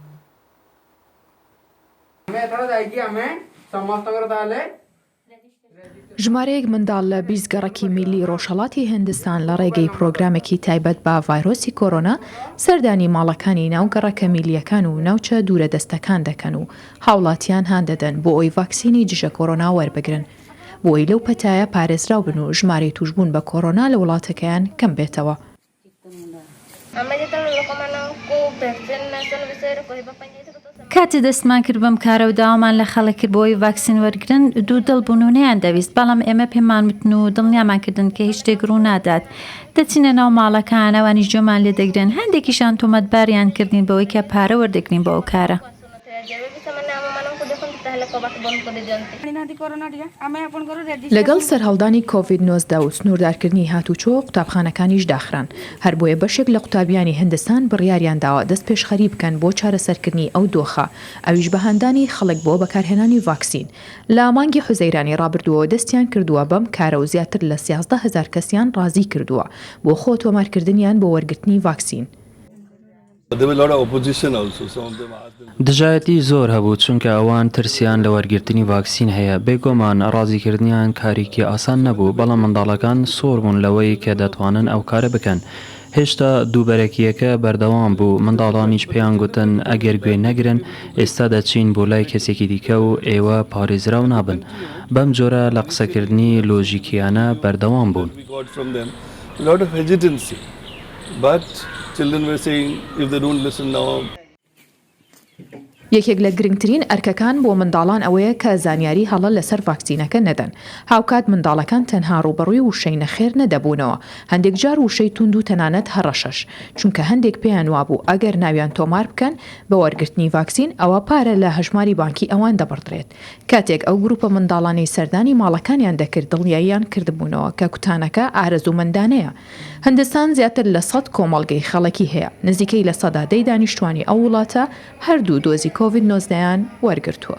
ژمارەیەک منداڵ لە 20 گەڕەکی میللی ڕۆژهەڵاتی هندستان لە ڕێگەی پرۆگرامێکی تایبەت بە ڤایرۆسی کۆرۆنا سەردانی ماڵەکانی ناو گەڕەکە میللییەکان و ناوچە دوورە دەستەکان دەکەن و هاوڵاتیان هان دەدەن بۆ ئەوەی ڤاکسینی دژە کۆرۆنا وەربگرن بۆ ئەوەی لەو پەتایە پارێزراو بن و ژمارەی تووشبوون بە کۆرۆنا لە وڵاتەکەیان کەم بێتەوە.
کاتێ دەستمان کرد بەم کارە و داوامان لە خەڵک کرد بۆ ئەوەی ڤاکسین وەرگرن، دوودڵ بوون و نەیاندەویست، بەڵام ئێمە پێمان وتن و دڵنیامان کردن کە هیچ شتێک ڕوونادات. دەچینە ناو ماڵەکان، ئەوانیش گوێمان لێ دەگرن، هەندێکیشیان تۆمەتباریان کردین بەوەی کە پارە وەردەگرین بۆ ئەو کارە.
لەگەڵ سەرهەڵدانی کۆڤید 19 و سنووردارکردنی هاتووچۆ، قوتابخانەکانیش داخران، هەر بۆیە بەشێک لە قوتابیانی هندستان بڕیاریان داوە دەستپێشخەری بکەن بۆ چارەسەرکردنی ئەو دۆخە، ئەویش بە هاندانی خەڵک بۆ بەکارهێنانی ڤاکسین. لە مانگی حوزەیرانی ڕابردووەوە دەستیان کردووە بەم کارە و زیاتر لە 13 هەزار کەسیان ڕازی کردووە بۆ خۆ تۆمارکردنیان بۆ وەرگرتنی ڤاکسین.
دژایەتی زۆر هەبوو، چونکە ئەوان ترسیان لە وەرگرتنی ڤاکسین هەیە. بێگۆمان ڕازیکردنیان کارێکی ئاسان نەبوو، بەڵام منداڵەکان سوور بوون لەوەی کە دەتوانن ئەو کارە بکەن. هێشتا دووبەرەکییەکە بەردەوام بوو، منداڵانیش پێیان گوتن ئەگەر گوێ نەگرن، ئێستا دەچین بۆ لای کەسێکی دیکە و ئێوە پارێزراو نابن. بەم جۆرە لە قسەکردنی لۆژیکییانە بەردەوام بوون.
یەکێک لە گرنگترین ئەرکەکان بۆ منداڵان ئەوەیە کە زانیاری هەڵە لەسەر ڤاکسینەکە نەدەن، هاوکات منداڵەکان تەنها ڕووبەڕووی وشەی نەخێر نەدەبوونەوە، هەندێک جار وشەی توند و تەنانەت هەڕەشەش، چونکە هەندێک پێیان وابوو ئەگەر ناویان تۆمار بکەن بە وەرگرتنی ڤاکسین ئەوا پارە لە هەژماری بانکی ئەوان دەبڕدرێت. کاتێک ئەو گروپە منداڵانەی سەردانی ماڵەکانیان دەکرد دڵنیاییان کردبوونەوە کە کوتانەکە ئارەزوومەندانەیە. هندستان زیاتر لە سەد کۆمەڵگەی خەڵکی هەیە، نزیکەی 10% ی دانیشتوانی ئەو وڵاتە هەردوو دۆزی کۆڤید 19 یان وەرگرتووە.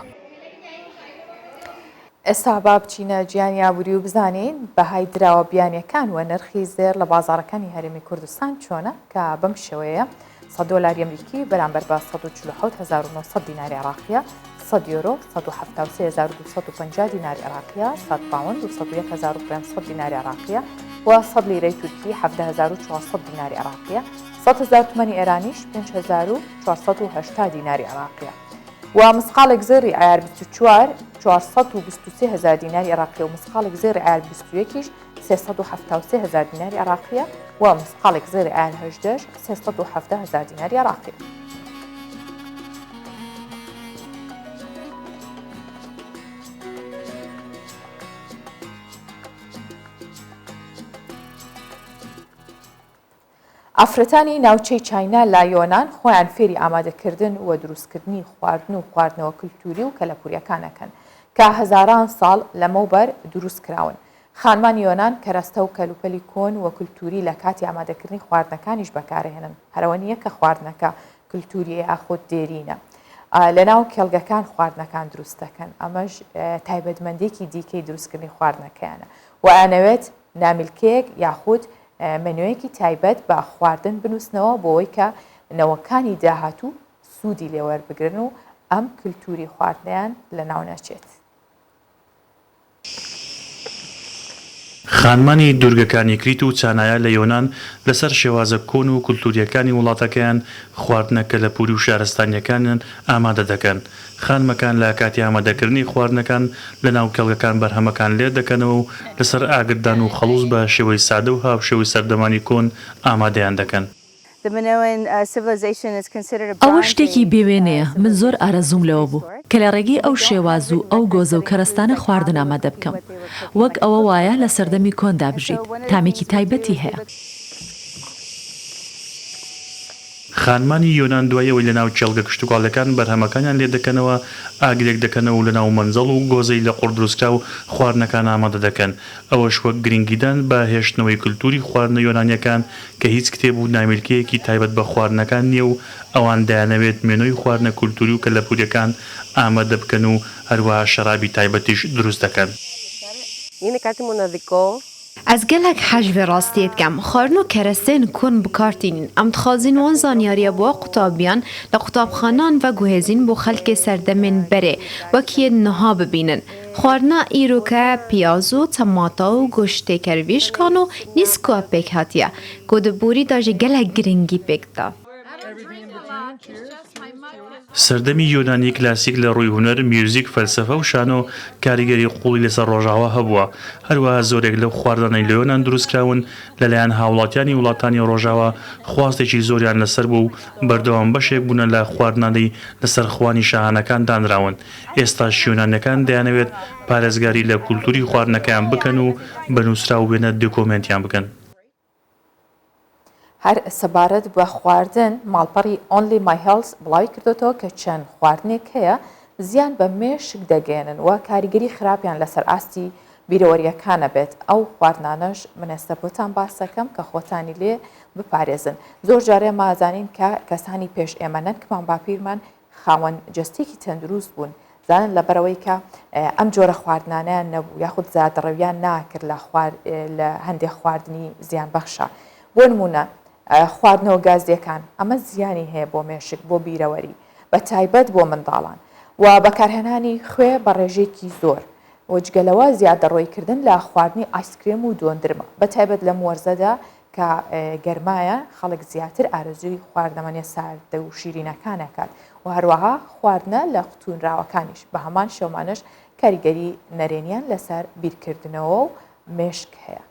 ئێستا با بچینە جیهانی ئابووری و بزانین بەهای دراوە بیانیەکان و نرخی زێر لە بازاڕەکانی هەرێمی کوردستان چۆنە کە بەم شێوەیە 100 دۆلاری ئەمریکی بەرامبەر بە 147900 دیناری عراقیە 100 یۆرۆ 173250 دیناری عراقیە 100 پاوەند 201500 دیناری عراقیە و 100 لیرەی تورکی 17400 دیناری عراقیە 100 هزار تمەنی ئێرانیش 5480 دیناری عراقیە و مسقاڵێک زێڕی عیار 24 423 هزار دیناری عراقی و مسقاڵێک زێڕی عیار 21 یش 373 هزار دیناری عراقیە و مسقاڵێک زێڕی عیار 18 317 هزار دیناری عراقیە. ئافرەتانی ناوچەی چاینا لە یۆنان خۆیان فێری ئامادەکردن و دروستکردنی خواردن و خواردنەوە کلتوری و کەلەپوریەکان ئەکەن کە هەزاران ساڵ لەمەوبەر دروستکراون. خانمانی یۆنان کەرەستە و کەلوپەلی کۆن و کلتوری لە کاتی ئامادەکردنی خواردنەکانیش بەکارئەهێنن، هەرئەوە نییە کە خواردنەکە کلتوریە یاخود دێرینە. لەناو کێڵگەکان خواردنەکان دروست دەکەن، ئەمەش تایبەتمەندیەکی دیکەی دروستکردنی خواردنەکەیانە و ئەیانەوێت نامیلکەیەک یاخود مێنۆیەکی تایبەت بە خواردن بنووسنەوە بۆ ئەوەی کە نەوەکانی داهاتوو سوودی لێ وەربگرن و ئەم کلتوری خواردنەیان لەناو نەچێت.
خانمانی دوورگەکانی کریت و چانایا لە یۆنان لەسەر شێوازە کۆن و کولتوورییەکانی وڵاتەکەیان خواردنە کەلەپووری و شارستانییەکانیان ئامادە دەکەن. خانمەکان لە کاتی ئامادەکردنی خواردنەکان لەناو کێڵگەکان بەرهەمەکان لێر دەکەنەوە و لەسەر ئاگردان و خەڵوز بە شێوەی سادە و هاوشێوەی سەردەمانی کۆن ئامادەیان دەکەن.
ئەوە شتێکی بێ وێنەیە، من زۆر ئارەزووم لەوە بوو، کە لە ڕێگەی ئەو شێواز و ئەو گۆزە و کەرەستانە خواردن ئامادە بکەم. وەک ئەوە وایە لە سەردەمی کۆندا بژیت، تامێکی تایبەتی هەیە.
خانمانی یۆنان دوای ئەوەی لەناو کێڵگە کشتوکاڵیەکان بەرهەمەکانیان لێدەکەنەوە، ئاگرێک دەکەنەوە و لەناو مەنجەڵ و گۆزەی لە قوڕ دروستکراو خواردنەکان ئامادە دەکەن، ئەوەش وەک گرنگیدان بە هێشتنەوەی کلتوری خواردنە یۆنانیەکان کە هیچ کتێب و نامیلکەیەکی تایبەت بە خواردنەکان نییە و ئەوان دەیانەوێت مێنۆی خواردنە کولتوری و کەلەپوریەکان ئامادە بکەن و هەروەها شەرابی تایبەتیش دروست دەکەن.
Ez gelek hez ji vê rastiyê dikem. Xwarin û keresteyên kon bi kar tînin. Em dixwazîn wan zanyariya bo qutabiyan li qutabxanan veguhêzîn bo xelkê serdemên berê wek yên niha bibînin. Xwarina îro ke piyaz û temata û goştê kervîşkan û nîskoa pêk hatiye ku di borî de jî gelek giringî pêk da.
سەردەمی یۆنانی کلاسیک لە ڕووی هونەر، میوزیک، فەلسەفە و شانۆ کاریگەری قووڵی لەسەر ڕۆژاوا هەبووە. هەروەها زۆرێک لەو خواردنانەی لە یۆنان دروستکراون لەلایەن هاوڵاتیانی وڵاتانی ڕۆژاوا خواستێکی زۆریان لەسەر بووە و بەردەوام بەشێک بوونە لە خواردنانەی لەسەر خوانی شاهانەکان دانراون. ئێستاش یۆنانیەکان دەیانەوێت پارێزگاری لە کولتوری خواردنەکەیان بکەن و بە نووسراو و وێنە دۆکۆمێنتیان بکەن.
هەر سەبارەت بە خواردن، ماڵپەڕی Only My Health بڵاویکردۆتەوە کە چەند خواردنێک هەیە زیان بە مێشک دەگەیەنن و کاریگەری خراپیان لەسەر ئاستی بیرەوەرییەکان ئەبێت، ئەو خواردنانەش من ئێستا بۆتان باس دەکەم کە خۆتانی لێ بپارێزن. زۆر جار ئێمە ئەزانین کە کەسانی پێش ئێمە نەنکمان باپیرمان خاوەن جەستەیەکی تەندروست بوون، زانن لەبەرئەوەی کە ئەم جۆرە خواردنانەیان نەبوو یاخود زیادەڕەویان ناکرد لە خوار لە هەندێک خواردنی زیان بەخشە بۆ نمونە خواردنەوە گازیەکان ئەمە زیانی هەیە بۆ مێشک بۆ بیرەوەری بە تایبەت بۆ منداڵان و بەکارهێنانی خوێ بە ڕێژەیەکی زۆر و جگە لەوە زیادەڕۆیکردن لە خواردنی ئایسکرێم و دۆندرمە بە تایبەت لەم وەرزەدا کە گەرمایە خەڵک زیاتر ئارەزووی خواردەمەنیە ساردە و شیرینەکان ئەکات و هەروەها خواردنە لە قوتونراوەکانیش بە هەمان شێومانەش کاریگەری نەرێنیان لەسەر بیرکردنەوە و مێشک هەیە.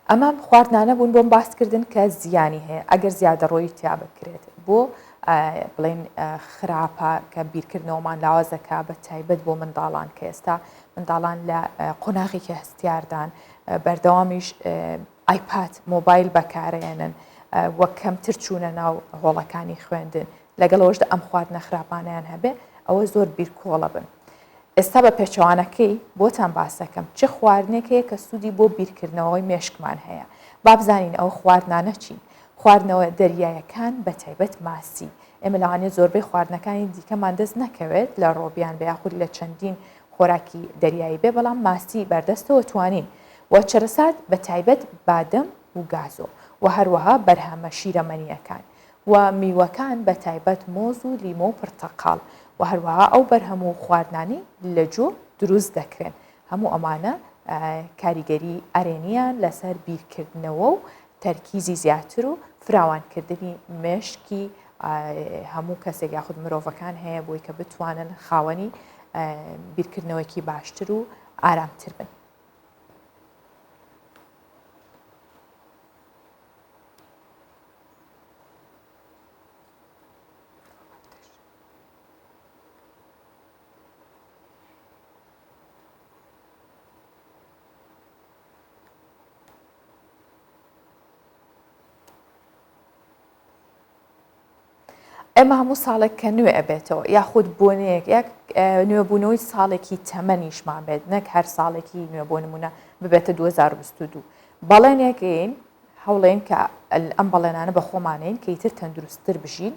ئەمە خواردنانە بوون بۆم باسکردن کە زیانی هەیە ئەگەر زیادەڕۆیی تیا بکرێت بۆ بڵێن خراپە کە بیرکردنەوەمان لاوازەکە بە تایبەت بۆ منداڵان کە ئێستا منداڵان لە قۆناغێکی هەستیاردان بەردەوامیش ئایپاد مۆبایل بەکارێنن وە کەمتر چوونە ناو هۆڵەکانی خوێندن لەگەڵەوەشدا ئەم خواردنە خراپانیان هەبێ ئەوە زۆر بیرکۆڵە بن ئێستا بە پێچەوانەکەی بۆتان باس دەکەم چ خواردنێک هەیە کە سوودی بۆ بیرکردنەوەی مێشکمان هەیە. با بزانین ئەو خواردنانە چین. خواردنەوە دەریایەکان بە تایبەت ماسی. ئێمە لەوانەیە زۆربەی خواردنەکانی دیکەمان دەست نەکەوێت لە ڕۆبیان بێ یاخود لە چەندین خۆراکی دەریایی بێ بەڵام ماسی بەردەستەوە توانین و چەرەسات بە تایبەت بادەم و گازۆ و هەروەها بەرهەمە شیرەمەنییەکان. و میوەکان بە تایبەت مۆز و لیمۆ و پرتەقاڵ و هەروەها ئەو بەرهەم و خواردنانەی لە جۆ دروست دەکرێن هەموو ئەمانە کاریگەری ئەرێنیان لەسەر بیرکردنەوە و تەرکیزی زیاتر و فراوانکردنی مێشکی هەموو کەسێک یاخود مرۆڤەکان هەیە بۆی کە بتوانن خاوەنی بیرکردنەوەکی باشتر و ئارامتر بن. ئێمە هەموو ساڵێک کە نوێ ئەبێتەوە یاخود بۆنەیەک یەک نوێبوونەوەی ساڵێکی تەمەنیشمان بێت نەک هەر ساڵێکی نوێ بۆ نمونە ببێتە 2022 بەڵێنێکین هەوڵێین کە ئەم بەڵێنانە بە خۆمانین کە ئیتر تەندروستتر بژین،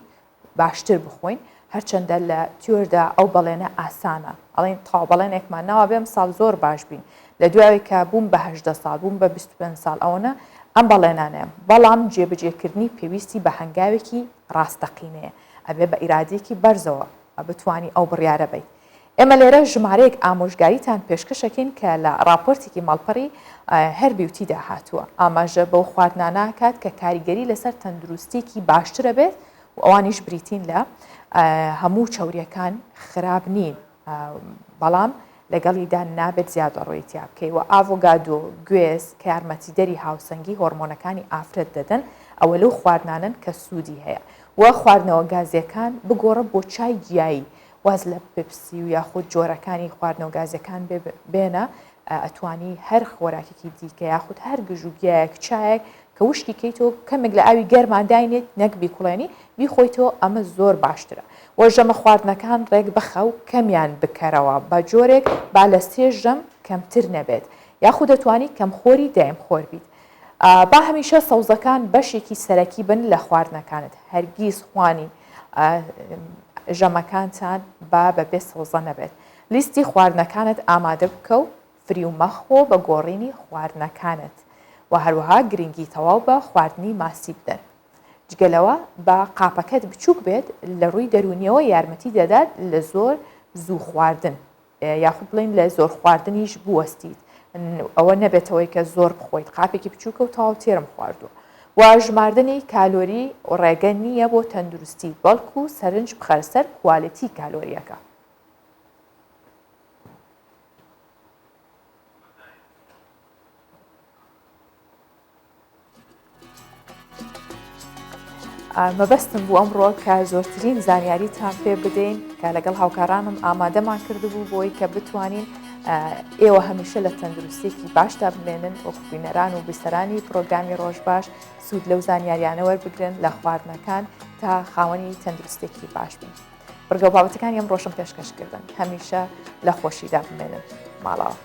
باشتر بخۆین، هەرچەندە لە تیۆردا ئەو بەڵێنە ئاسانە، ئەڵێین تەواو بەڵێنێکمان ناوە بێ ئەمساڵ زۆر باش بین، لە دوای کە بووم بە 18 ساڵ، بووم بە 25 ساڵ ئەوەنە ئەم بەڵێنانەیە، بەڵام جێبەجێکردنی پێویستی بە هەنگاوێکی ڕاستەقینەیە، ئەبێ بە ئیرادەیەکی بەرزەوە بتوانی ئەو بڕیارە بەیت. ئێمە لێرە ژمارەیەک ئامۆژگاریتان پێشکەشەکەین کە لە ڕاپۆرتێکی ماڵپەڕی هەر بیوتیدا هاتووە، ئاماژە بەو خواردنانە ئەکات کە کاریگەری لەسەر تەندروستیەکی باشتر ئەبێت و ئەوانیش بریتین لە، هەموو چەوریەکان خراپ نین بەڵام لەگەڵیدا نابێت زیادەڕۆیی تیا بکەی و ئاڤۆگادۆ، گوێز کە یارمەتیدەری هاوسەنگی هۆرمۆنەکانی ئافرەت دەدەن ئەوە لەو خواردنانەن کە سوودی هەیە و خواردنەوە گازیەکان بگۆڕە بۆ چای گیایی واز لە پپسی و یاخود جۆرەکانی خواردنەوە گازیەکان بێنە ئەتوانی هەر خۆراکێکی دیکە یاخود هەر گژ و گیایەک چایەک کە وشکی کەیتەوە کەمێک لە ئاوی گەرما داینێت نەک بیکوڵێنی بیخۆیتەوە ئەمە زۆر باشترە وە ژەمە خواردنەکان ڕێک بخە و کەمیان بکەرەوە بە جۆرێک با لە سێ ژەم کەمتر نەبێت یاخود دەتوانی کەمخۆری دایم خۆر بیت با هەمیشە سەوزەکان بەشێکی سەرەکی بن لە خواردنەکانت، هەرگیز خوانی ژەمەکانتان با بەبێ سەوزە نەبێت. لیستی خواردنەکانت ئامادە بکە و فریو مەخۆ بە گۆڕینی خواردنەکانت و هەروەها گرنگی تەواو بە خواردنی ماسی بدەن. جگە لەوە با قاپەکەت بچووک بێت لە ڕووی دەروونیەوە یارمەتی دەدات لە زۆر زوو خواردن. یاخود بڵین لە زۆر خواردنیش بوەستیت ئەوە نەبێتەوەی کە زۆر بخۆیت قاپێکی بچووکە و تەواو تێرم خواردووە و ژماردنی کالۆری ڕێگە نییە بۆ تەندروستی بەڵکو سەرنج بخەرە سەر کوالێتی کالۆریەکە. مەبەستم بوو ئەمڕۆ کە زۆرترین زانیاریتان پێ بدەین کە لەگەڵ هاوکارانم ئامادەمان کردبوو بۆی کە بتوانین ئێوە هەمیشە لە تەندروستێکی باشدا بمێنن وەکو بینەران و بیسەرانی پرۆگرامی ڕۆژ باش سوود لەو زانیاریانە وەربگرن لە خواردنەکان تا خاوەنی تەندروستێکی باش بن. بڕگە و بابەتەکانی ئەمڕۆشم پێشکەش کردن هەمیشە لە خۆشیدا بمێنن ماڵاوە.